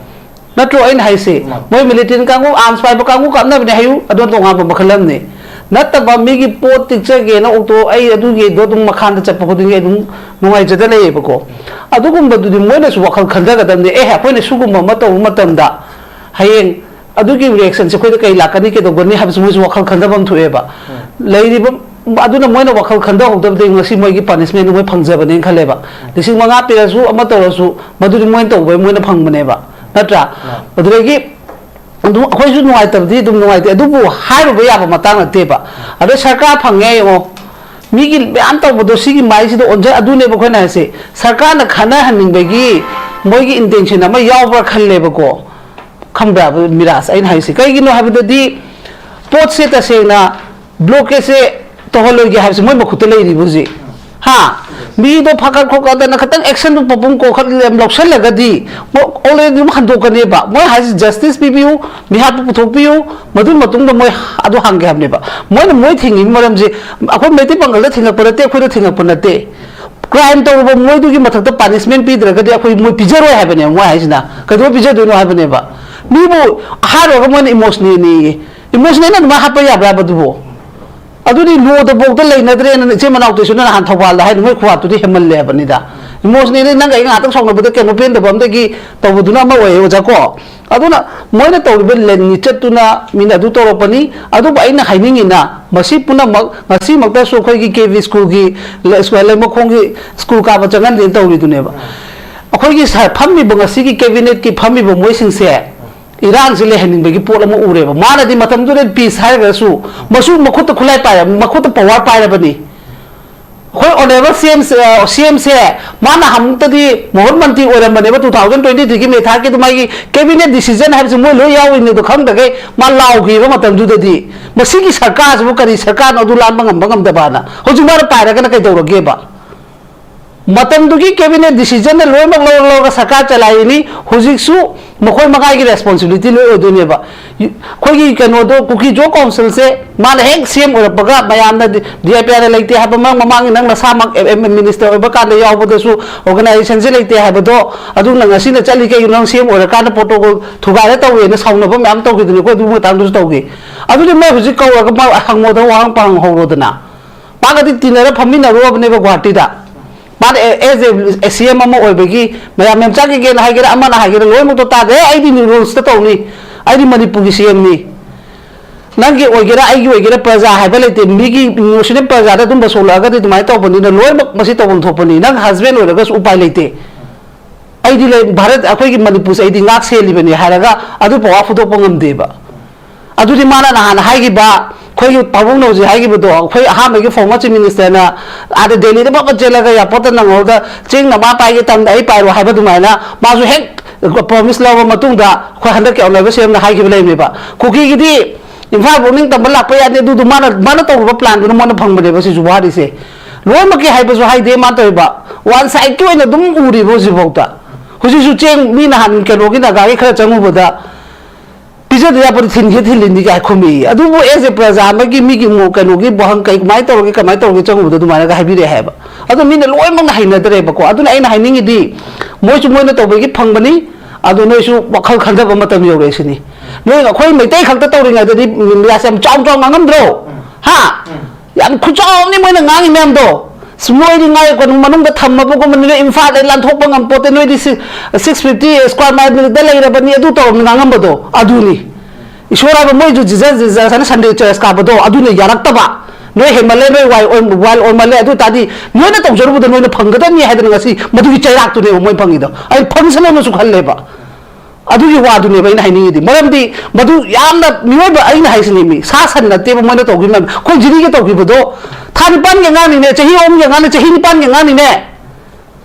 ꯅꯠꯇ꯭ꯔꯣ ꯑꯩꯅ ꯍꯥꯏꯁꯦ? ꯎꯝ꯫ ꯃꯣꯏ militant ꯀꯥꯡꯕꯨ, arms ꯄꯥꯏꯕ ꯀꯥꯡꯕꯨ ꯀꯥꯞꯅꯕꯅꯦ ꯍꯥꯏꯌꯨ, ꯑꯗꯨ ꯇꯣꯉꯥꯟꯕ ꯃꯈꯜ ꯑꯃꯅꯤ꯫ ꯅꯠꯇꯕ ꯃꯤꯒꯤ ꯄꯣꯠ ꯇꯤꯛꯆꯒꯦꯅ auto, ꯑꯩ ꯑꯗꯨꯒꯤꯗꯣ ꯑꯗꯨꯝ ꯃꯈꯥꯗ ꯆꯠꯄ ꯈꯨꯗꯤꯡꯒꯤ ꯑꯩ ꯑꯗꯨꯝ ꯅꯨꯡꯉꯥꯏꯖꯗ ꯂꯩꯌꯦꯕꯀꯣ꯫ ꯑꯗꯨꯒꯨꯝꯕꯗꯨꯗꯤ ꯃꯣꯏꯅꯁꯨ ꯋꯥꯈꯜ ꯈꯟꯊꯒꯗꯕꯅꯤ꯫ ꯑꯦ, ꯑꯩꯈꯣꯏꯅ ꯁꯤꯒꯨꯝꯕ ꯑꯃ ꯇꯧꯕ ꯃꯇꯝꯗ ꯍꯌꯦꯡ ꯑꯗꯨꯒꯤ reaction ꯁꯦ ꯑꯩꯈꯣꯏꯗ ꯀꯩ ꯂꯥꯛꯀꯅꯤ, ꯀꯩꯗꯧꯒꯅꯤ ꯍꯥꯏꯕꯁꯤ ꯃꯣꯏꯁꯨ ꯋꯥꯈꯜ ꯈꯟꯊꯐꯝ ꯊꯣꯛꯑꯦꯕ꯫ ꯎꯝ꯫ ꯂꯩꯔꯤꯕ ꯑꯗꯨꯅ ꯃꯣꯏꯅ ꯋꯥꯈꯜ ꯈꯟꯊꯍꯧꯗꯕꯗꯒꯤ ꯉꯁꯤ ꯃꯣꯏꯒꯤ punishment ꯗꯨ ꯃꯣꯏ ꯐꯪꯖꯕꯅꯦꯅ ꯈꯜꯂꯦꯕ꯫ ꯎꯝ꯫ ꯂꯤꯁꯤꯡ ꯃꯉꯥ ꯄꯤꯔꯁꯨ ꯑꯃ ꯇꯧꯔꯁꯨ ꯃꯗꯨꯗꯤ ꯃꯣꯏꯅ ꯇꯧꯕꯩ ꯃꯣꯏꯅ ꯐꯪꯕꯅꯦꯕ꯫ ꯅꯠꯇ꯭ꯔꯥ? ꯎꯝ꯫ ꯑꯗꯨꯗꯒꯤ ꯑꯗꯨꯝ ꯑꯩꯈꯣꯏꯁꯨ ꯅꯨꯡꯉꯥꯏꯇꯕꯗꯤ ꯑꯗꯨꯝ ꯅꯨꯡꯉꯥꯏꯇꯦ, ꯑꯗꯨꯕꯨ ꯍꯥꯏꯔꯨꯕ ꯌꯥꯕ ꯃꯇꯥꯡ ꯅꯠꯇꯦꯕ꯫ ꯑꯗꯣ ꯁꯔꯀꯥꯔ ꯐꯪꯉꯦ ꯌꯦꯡꯉꯣ, ꯃꯤꯒꯤ ꯃꯌꯥꯝ ꯇꯧꯕꯗꯣ ꯁꯤꯒꯤ ꯃꯥꯏꯁꯤꯗ ꯑꯣꯟꯖ ꯑꯗꯨꯅꯦꯕ ꯑꯩꯈꯣꯏꯅ ꯍꯥꯏꯁꯦ꯫ ꯁꯔꯀꯥꯔꯅ ꯈꯟꯅꯍꯟꯅꯤꯡꯕꯒꯤ ꯃꯣꯏꯒꯤ ꯏꯟꯇꯦꯟꯁꯟ ꯑꯃ ꯌꯥꯎꯕ꯭ꯔꯥ ꯈꯜꯂꯦꯕꯀꯣ꯫ ꯈꯪꯕ꯭ꯔꯥ ꯃꯤꯔꯥꯖ ꯑꯩꯅ ꯍꯥꯏꯁꯦ? ꯀꯩꯒꯤꯅꯣ ꯍꯥꯏꯕꯗꯗꯤ ꯄꯣꯠꯁꯦ ꯇꯁꯦꯡꯅ ꯕ꯭ꯂꯣꯀꯦꯠꯁꯦ ꯇꯧꯍꯜꯂꯣꯏꯒꯦ ꯍꯥꯏꯕꯁꯦ ꯃꯣꯏ ꯃꯈꯨꯠꯇ ꯂꯩꯔꯤꯕ ꯍꯧꯖꯤꯛ꯫ ꯍꯥ? ꯃꯤꯗꯣ ꯐꯥꯀꯠ ꯈꯣꯀꯠꯇꯅ ꯈꯤꯇꯪ ꯑꯦꯛꯁꯟꯗꯨ ꯄꯄꯨꯝ ꯀꯣꯈꯠ ꯌꯥꯝ ꯂꯧꯁꯜꯂꯒꯗꯤ ꯑꯣꯜꯔꯦꯗꯤ ꯑꯗꯨꯝ ꯍꯟꯗꯣꯛꯀꯅꯦꯕ꯫ ꯃꯣꯏ ꯍꯥꯏꯁꯦ ꯖꯁꯇꯤꯁ ꯄꯤꯕꯤꯌꯨ, ꯃꯤꯍꯥꯠꯄꯨ ꯄꯨꯊꯣꯛꯄꯤꯌꯨ, ꯃꯗꯨ ꯃꯇꯨꯡꯗ ꯃꯣꯏ ꯑꯗꯨ ꯍꯥꯡꯒꯦ ꯍꯥꯏꯕꯅꯦꯕ꯫ ꯃꯣꯏꯅ ꯃꯣꯏ ꯊꯤꯡꯉꯤꯕ ꯃꯔꯝꯁꯦ ꯑꯩꯈꯣꯏ ꯃꯩꯇꯩ ꯄꯥꯡꯒꯜꯗ ꯊꯤꯡꯉꯛꯄ ꯅꯠꯇꯦ, ꯑꯩꯈꯣꯏꯗ ꯊꯤꯡꯉꯛꯄ ꯅꯠꯇꯦ꯫ ꯀ꯭ꯔꯥꯏꯝ ꯇꯧꯔꯨꯕ ꯃꯣꯏꯗꯨꯒꯤ ꯃꯊꯛꯇ ꯄꯥꯅꯤꯁꯃꯦꯟ ꯄꯤꯗ꯭ꯔꯒꯗꯤ ꯑꯩꯈꯣꯏ ꯃꯣꯏ ꯄꯤꯖꯔꯣꯏ ꯍꯥꯏꯕꯅꯦꯕ ꯃꯣꯏ ꯍꯥꯏꯁꯤꯅ꯫ ꯀꯩꯗꯧꯕꯩ ꯄꯤꯖꯗꯣꯏꯅꯣ ꯍꯥꯏꯕꯅꯦꯕ꯫ ꯃꯤꯕꯨ ꯍꯥꯏꯔꯨꯔꯒ ꯃꯣꯏꯅ ꯏꯃꯣꯁꯅꯦꯜꯅꯦꯌꯦ꯫ ꯏꯃꯣꯁꯅꯦꯜꯅ ꯑꯗꯨꯃꯥꯏꯅ ꯍꯥꯠꯄ ꯌꯥꯕ꯭ꯔꯥ ꯑꯗꯨꯕꯨ? ꯑꯗꯨꯗꯤ ꯂꯣꯗꯐꯥꯎꯗ ꯂꯩꯅꯗ꯭ꯔꯦꯅ ꯏꯆꯦ ꯃꯅꯥꯎ ꯇꯩꯁꯨꯅ ꯅꯍꯥꯟ ꯊꯧꯕꯥꯜꯗ ꯍꯥꯏꯗꯣ ꯃꯣꯏ ꯈꯨꯍꯥꯠꯇꯨꯗꯤ ꯍꯦꯟꯃꯜꯂꯦ ꯍꯥꯏꯕꯅꯤꯗ꯫ ꯏꯃꯣꯁꯅꯦꯜꯂꯤ ꯅꯪꯒ ꯑꯩ ꯉꯥꯏꯍꯥꯛꯇꯪ ꯁꯥꯎꯅꯕꯗ ꯀꯩꯅꯣ ꯄꯦꯟꯗꯕ ꯑꯃꯗꯒꯤ ꯇꯧꯕꯗꯨꯅ ꯑꯃ ꯑꯣꯏꯌꯦ ꯑꯣꯖꯥ ꯀꯣ꯫ ꯑꯗꯨꯅ ꯃꯣꯏꯅ ꯇꯧꯔꯤꯕ ꯂꯤꯆꯠꯇꯨꯅ ꯃꯤꯅ ꯑꯗꯨ ꯇꯧꯔꯛꯄꯅꯤ꯫ ꯑꯗꯨꯕꯨ ꯑꯩꯅ ꯍꯥꯏꯅꯤꯡꯉꯤꯅ ꯃꯁꯤ ꯄꯨꯝꯅꯃꯛ ꯉꯁꯤꯃꯛꯇꯁꯨ ꯑꯩꯈꯣꯏꯒꯤ ꯀꯦ ꯚꯤ ꯁ꯭ꯀꯨꯜꯒꯤ ꯂꯩ-, ꯂꯩꯃꯈꯣꯡꯒꯤ ꯁ꯭ꯀꯨꯜ ꯀꯥꯕ ꯆꯪꯍꯟꯗꯦꯅ ꯇꯧꯔꯤꯗꯨꯅꯦꯕ꯫ ꯑꯩꯈꯣꯏꯒꯤ ꯁ-, ꯐꯝꯃꯤꯕ ꯉꯁꯤꯒꯤ ꯀꯦꯕꯤꯅꯦꯠꯀꯤ ꯐꯝꯃꯤꯕ ꯃꯣꯏꯁꯤꯡꯁꯦ ꯏꯔꯥꯡꯁꯤ ꯂꯩꯍꯟꯅꯤꯡꯕꯒꯤ ꯄꯣꯠ ꯑꯃ ꯎꯔꯦꯕ꯫ ꯃꯥꯅꯗꯤ ꯃꯇꯝꯗꯨꯗ ꯄꯤꯁ ꯍꯥꯏꯔꯒꯁꯨ ꯃꯁꯨ ꯃꯈꯨꯠꯇ ꯈꯨꯠꯂꯥꯏ ꯄꯥꯏꯔ-, ꯃꯈꯨꯠꯇ ꯄꯋꯥꯔ ꯄꯥꯏꯔꯕꯅꯤ꯫ ꯑꯩꯈꯣꯏ ꯑꯣꯅꯔꯦꯕꯜ ꯁꯤ ꯑꯦꯝ, ꯑ, ꯁꯤ ꯑꯦꯝꯁꯦ ꯃꯥꯅ ꯍꯥꯟꯅꯃꯨꯛꯇꯗꯤ ꯃꯍꯨꯠ ꯃꯟꯇ꯭ꯔꯤ ꯑꯣꯏꯔꯝꯕꯅꯦꯕ, two thousand twenty threeꯒꯤ ꯃꯦ ꯊꯥꯔꯠꯀꯤꯗꯨ ꯃꯥꯒꯤ ꯀꯦꯕꯤꯅꯦꯠ ꯗꯤꯁꯤꯖꯟ ꯍꯥꯏꯕꯁꯤ ꯃꯣꯏ ꯂꯣꯏ ꯌꯥꯎꯔꯤꯅꯦ꯫ ꯑꯗꯣ ꯈꯪꯗꯈꯩ ꯃꯥ ꯂꯥꯎꯈꯤꯕ ꯃꯇꯝꯗꯨꯗꯗꯤ ꯃꯁꯤꯒꯤ ꯁꯔꯀꯥꯔꯁꯤꯕꯨ ꯀꯔꯤ ꯁꯔꯀꯥꯔꯅꯣ ꯑꯗꯨ ꯂꯥꯟꯕ ꯉꯝꯕ ꯉꯝꯗꯕꯅ꯫ ꯍꯧꯖꯤꯛ ꯃꯥꯅ ꯄꯥꯏꯔꯒꯅ ꯀꯩꯗꯧꯔꯒꯦꯕ? ꯃꯇꯝꯗꯨꯒꯤ ꯀꯦꯕꯤꯅꯦꯠ ꯗꯤꯁꯤꯖꯟꯅ ꯂꯣꯏꯅꯃꯛ ꯂꯧꯔ ꯂꯧꯔꯒ ꯁꯔꯀꯥꯔ ꯆꯂꯥꯏꯔꯤꯅꯤ꯫ ꯍꯧꯖꯤꯛꯁꯨ ꯃꯈꯣꯏ ꯃꯉꯥꯒꯤ ꯔꯦꯁꯄꯣꯟꯁꯤꯕꯤꯂꯤꯇꯤ ꯂꯣꯏ ꯑꯣꯏꯗꯣꯏꯅꯦꯕ꯫ ꯌꯨ-, ꯑꯩꯈꯣꯏꯒꯤ ꯀꯩꯅꯣꯗꯣ, ꯀꯨꯀꯤ ꯖꯣ ꯀꯥꯎꯟꯁꯤꯜꯁꯦ ꯃꯥꯅ ꯍꯦꯛ ꯁꯤ ꯑꯦꯝ ꯑꯣꯏꯔꯛꯄꯒ ꯃꯌꯥꯝꯅ ꯗꯤ-, ꯗꯤ ꯑꯥꯏ ꯄꯤ ꯑꯥꯔ ꯂꯩꯇꯦ ꯍꯥꯏꯕ ꯃꯔꯝ ꯃꯃꯥꯡꯒꯤ ꯅꯪ ꯅꯁꯥꯃꯛ ꯑꯦꯝ-, ꯑꯦꯝ-, ꯃꯤꯅꯤꯁꯇꯔ ꯑꯣꯏꯕ ꯀꯥꯟꯗ ꯌꯥꯎꯕꯗꯁꯨ ꯑꯣꯔꯒꯅꯥꯏꯖꯦꯁꯟꯁꯦ ꯂꯩꯇꯦ ꯍꯥꯏꯕꯗꯣ, ꯑꯗꯨꯅ ꯉꯁꯤꯅ ꯆꯠꯂꯤ ꯀꯩꯒꯤꯅꯣ? ꯅꯪ ꯁꯤ ꯑꯦꯝ ꯑꯣꯏꯔꯀꯥꯟꯗ ꯄ꯭ꯔꯣꯇꯣꯀꯣꯜ ꯊꯨꯒꯥꯏꯔ ꯇꯧꯋꯦꯅ ꯁꯥꯎꯅꯕ ꯃꯌꯥꯝ ꯇꯧꯈꯤꯗꯅꯤꯀꯣ꯫ ꯑꯗꯨꯒꯤ ꯃꯇꯥꯡꯗꯁꯨ ꯇꯧꯈꯤ꯫ ꯑꯗꯨꯗꯤ ꯃꯣꯏ ꯍꯧꯖꯤꯛ ꯀꯧꯔꯒ ꯃꯥ ꯍꯪꯉꯣꯗꯅ, ꯋꯥꯍꯪ ꯄꯥꯍꯪꯍꯧꯔꯣꯗꯅ꯫ ꯃꯥꯒꯗꯤ ꯇꯤꯟꯅꯔ ꯐꯝꯃꯤꯟꯅꯔꯨꯔꯕꯅꯦꯕ ꯒꯨꯍꯥꯇꯤꯗ꯫ ꯃꯥꯅ ꯑꯦ-, ꯑꯦꯁ ꯑꯦ ꯁꯤ ꯑꯦꯝ ꯑꯃ ꯑꯣꯏꯕꯒꯤ ꯃꯌꯥꯝ ꯃꯦꯝꯆꯥ ꯀꯦꯀꯦꯅ ꯍꯥꯏꯒꯦꯔꯥ, ꯑꯃꯅ ꯍꯥꯏꯒꯦꯔꯥ, ꯂꯣꯏꯅꯃꯛꯇꯣ ꯇꯥꯗꯦ꯫ "ꯑꯦ, ꯑꯩꯗꯤ ꯔꯨꯜꯁꯇ ꯇꯧꯅꯤ, ꯑꯩꯗꯤ ꯃꯅꯤꯄꯨꯔꯒꯤ ꯁꯤ ꯑꯦꯝꯅꯤ꯫ ꯅꯪꯒꯤ ꯑꯣꯏꯒꯦꯔꯥ, ꯑꯩꯒꯤ ꯑꯣꯏꯒꯦꯔꯥ, ꯄ꯭ꯔꯖꯥ ꯍꯥꯏꯕ ꯂꯩꯇꯦ꯫ ꯃꯤꯒꯤ ꯅꯣꯁꯤꯅ ꯄ꯭ꯔꯖꯥꯗ ꯑꯗꯨꯝꯕ ꯁꯣꯛꯂꯛꯑꯒꯗꯤ ꯑꯗꯨꯃꯥꯏꯅ ꯇꯧꯕꯅꯤꯅ ꯂꯣꯏꯅꯃꯛ ꯃꯁꯤ ꯇꯧꯐꯝ ꯊꯣꯛꯄꯅꯤ꯫ ꯅꯪ ꯍꯁꯕꯦꯟ ꯑꯣꯏꯔꯒꯁꯨ ꯎꯄꯥꯏ ꯂꯩꯇꯦ꯫ ꯑꯩꯗꯤ ꯂꯩ, ꯚꯥꯔꯠ, ꯑꯩꯈꯣꯏꯒꯤ ꯃꯅꯤꯄꯨꯔꯁꯦ ꯑꯩꯗꯤ ꯉꯥꯛ ꯁꯦꯜꯂꯤꯕꯅꯤ" ꯍꯥꯏꯔꯒ ꯑꯗꯨ ꯄꯋꯥ ꯐꯨꯗꯣꯛꯄ ꯉꯝꯗꯦꯕ꯫ ꯑꯗꯨꯗꯤ ꯃꯥꯅ ꯅꯍꯥꯟ ꯍꯥꯏꯈꯤꯕ ꯑꯩꯈꯣꯏꯒꯤ ꯄꯥꯕꯨꯡꯅ ꯍꯧꯖꯤꯛ ꯍꯥꯏꯈꯤꯕꯗꯣ, ꯑꯩꯈꯣꯏ ꯑꯍꯥꯟꯕꯒꯤ former chief ministerꯅ ꯑꯥꯗ ꯗꯦꯜꯂꯤꯗ ꯐꯠ ꯐꯠ ꯆꯦꯜꯂꯒ airportꯇ ꯅꯪꯍꯧꯗ, "ꯆꯦꯡ ꯅꯃꯥ ꯄꯥꯏꯒꯦ ꯇꯝꯗ ꯑꯩ ꯄꯥꯏꯔꯣ" ꯍꯥꯏꯕ ꯑꯗꯨꯃꯥꯏꯅ ꯃꯥꯁꯨ ꯍꯦꯛ promise ꯂꯧꯔꯕ ꯃꯇꯨꯡꯗ ꯑꯩꯈꯣꯏ ꯍꯟꯗꯛꯀꯤ ꯑꯅꯧꯕ CMꯅ ꯍꯥꯏꯈꯤꯕ ꯂꯩꯕꯅꯦꯕ, ꯀꯨꯀꯤꯒꯤꯗꯤ ꯏꯝꯐꯥꯜꯐꯥꯎ ꯅꯤꯡ ꯇꯝꯕ ꯂꯥꯛꯄ ꯌꯥꯗꯦ, ꯑꯗꯨꯗꯨ ꯃꯥꯅ, ꯃꯥꯅ ꯇꯧꯔꯨꯕ planꯗꯨꯅ ꯃꯣꯏꯅ ꯐꯪꯕꯅꯦꯕ ꯁꯤꯁꯨ ꯋꯥꯔꯤꯁꯦ꯫ ꯂꯣꯏꯅꯃꯛꯀꯤ ꯍꯥꯏꯕꯁꯨ ꯍꯥꯏꯗꯦ ꯃꯥꯅ ꯇꯧꯔꯤꯕ, one sideꯀꯤ ꯑꯣꯏꯅ ꯑꯗꯨꯝ ꯎꯔꯤꯕ ꯍꯧꯖꯤꯛꯐꯥꯎꯗ꯫ ꯍꯧꯖꯤꯛꯁꯨ ꯆꯦꯡ ꯃꯤ ꯅꯍꯥꯟ ꯀꯩꯅꯣꯒꯤ ꯅꯥꯒꯥꯒꯤ ꯈꯔ ꯆꯪꯉꯨꯕꯗ ꯄꯤꯖꯗ ꯌꯥꯄꯣꯠꯇꯦ, ꯊꯤꯟꯒꯦ ꯊꯤꯜꯂꯤꯅꯤ ꯀꯥꯏ ꯈꯨꯝꯃꯤ꯫ ꯑꯗꯨꯕꯨ as a ꯄ꯭ꯔꯖꯥ ꯑꯃꯒꯤ ꯃꯤꯒꯤ ꯃꯣ-, ꯀꯩꯅꯣꯒꯤ ꯋꯥꯍꯪ ꯀꯩ, ꯀꯃꯥꯏꯅ ꯇꯧꯔꯒꯦ, ꯀꯃꯥꯏꯅ ꯇꯧꯔꯒꯦ ꯆꯪꯉꯨꯕꯗ ꯑꯗꯨꯃꯥꯏꯅꯒ ꯍꯥꯏꯕꯤꯔꯛꯑꯦ ꯍꯥꯏꯕ꯫ ꯑꯗꯣ ꯃꯤꯅ ꯂꯣꯏꯅꯃꯛꯅ ꯍꯩꯅꯗ꯭ꯔꯦꯕꯀꯣ꯫ ꯑꯗꯨꯅ ꯑꯩꯅ ꯍꯥꯏꯅꯤꯡꯉꯤꯗꯤ ꯃꯣꯏꯁꯨ ꯃꯣꯏꯅ ꯇꯧꯕꯒꯤ ꯐꯪꯕꯅꯤ, ꯑꯗꯣ ꯅꯣꯏꯁꯨ ꯋꯥꯈꯜ ꯈꯟꯊꯕ ꯃꯇꯝ ꯌꯧꯔꯛꯑꯦ ꯁꯤꯅꯤ꯫ ꯅꯣꯏ ꯑꯩꯈꯣꯏ ꯃꯩꯇꯩ ꯈꯛꯇ ꯇꯧꯔꯤꯉꯩꯗꯗꯤ ꯃꯤꯗꯤꯌꯥꯁꯦ ꯌꯥꯝ ꯆꯥꯎ ꯆꯥꯎ ꯉꯥꯡꯉꯝꯗ꯭ꯔꯣ? ꯍꯥ? ꯌꯥꯝ ꯈꯨꯆꯥꯎ ꯑꯃꯅꯤ ꯃꯣꯏꯅ ꯉꯥꯡꯉꯤ ꯃꯌꯥꯝꯗꯣ꯫ ꯑꯁ, ꯃꯣꯏꯗꯤ ꯉꯥꯏ ꯀꯩꯅꯣ ꯃꯅꯨꯡꯗ ꯊꯝꯃꯕꯒꯨꯝꯕꯅꯤꯅ ꯏꯝꯐꯥꯜꯗ ꯂꯥꯟꯊꯣꯛꯄ ꯉꯝꯄꯣꯠꯇꯦ, ꯅꯣꯏꯗꯤ ꯁꯤ six fifty square mileꯗ ꯂꯩꯔꯕꯅꯤ, ꯑꯗꯨ ꯇꯧꯔꯕꯅꯤ ꯉꯥꯡꯉꯝꯕꯗꯣ ꯑꯗꯨꯅꯤ꯫ ꯏꯁꯣꯔ ꯍꯥꯏꯕ ꯃꯣꯏꯁꯨ Jesus, Jesus ꯍꯥꯏꯅ Sunday church ꯀꯥꯕꯗꯣ ꯑꯗꯨꯅ ꯌꯥꯔꯛꯇꯕ꯫ "ꯅꯣꯏ ꯍꯦꯟꯃꯜꯂꯦ, ꯅꯣꯏ ꯋꯥꯏ ꯑꯣꯏ-, wild ꯑꯣꯏꯃꯜꯂꯦ", ꯑꯗꯨ ꯇꯥꯔꯗꯤ ꯅꯣꯏꯅ ꯇꯧꯖꯔꯨꯕꯗꯣ ꯅꯣꯏꯅ ꯐꯪꯒꯗꯕꯅꯤ ꯍꯥꯏꯗꯅ ꯉꯁꯤ ꯃꯗꯨꯒꯤ ꯆꯩꯔꯥꯛꯇꯨꯅꯦꯕ ꯃꯣꯏ ꯐꯪꯉꯤꯗꯣ꯫ ꯑꯩ ꯐꯪꯁꯅꯨꯅꯁꯨ ꯈꯜꯂꯦꯕ꯫ ꯑꯗꯨꯒꯤ ꯋꯥꯗꯨꯅꯦꯕ ꯑꯩꯅ ꯍꯥꯏꯅꯤꯡꯉꯤꯗꯤ꯫ ꯃꯔꯝꯗꯤ ꯃꯗꯨ ꯌꯥꯝꯅ ꯃꯤꯑꯣꯏꯕ, ꯑꯩꯅ ꯍꯥꯏꯁꯤꯅꯤ ꯃꯤ, ꯁꯥ ꯁꯟ ꯅꯠꯇꯦꯕ ꯃꯣꯏꯅ ꯇꯧꯈꯤꯕ ꯃꯌꯥꯝ꯫ ꯑꯩꯈꯣꯏ ꯖꯤꯔꯤꯒꯤ ꯇꯧꯈꯤꯕꯗꯣ ꯊꯥ ꯅꯤꯄꯥꯟꯒꯤ ꯑꯉꯥꯡꯅꯤꯅꯦ, ꯆꯍꯤ ꯑꯍꯨꯝꯒꯤ ꯑꯉꯥꯡꯅꯤ, ꯆꯍꯤ ꯅꯤꯄꯥꯟꯒꯤ ꯑꯉꯥꯡꯅꯤꯅꯦ꯫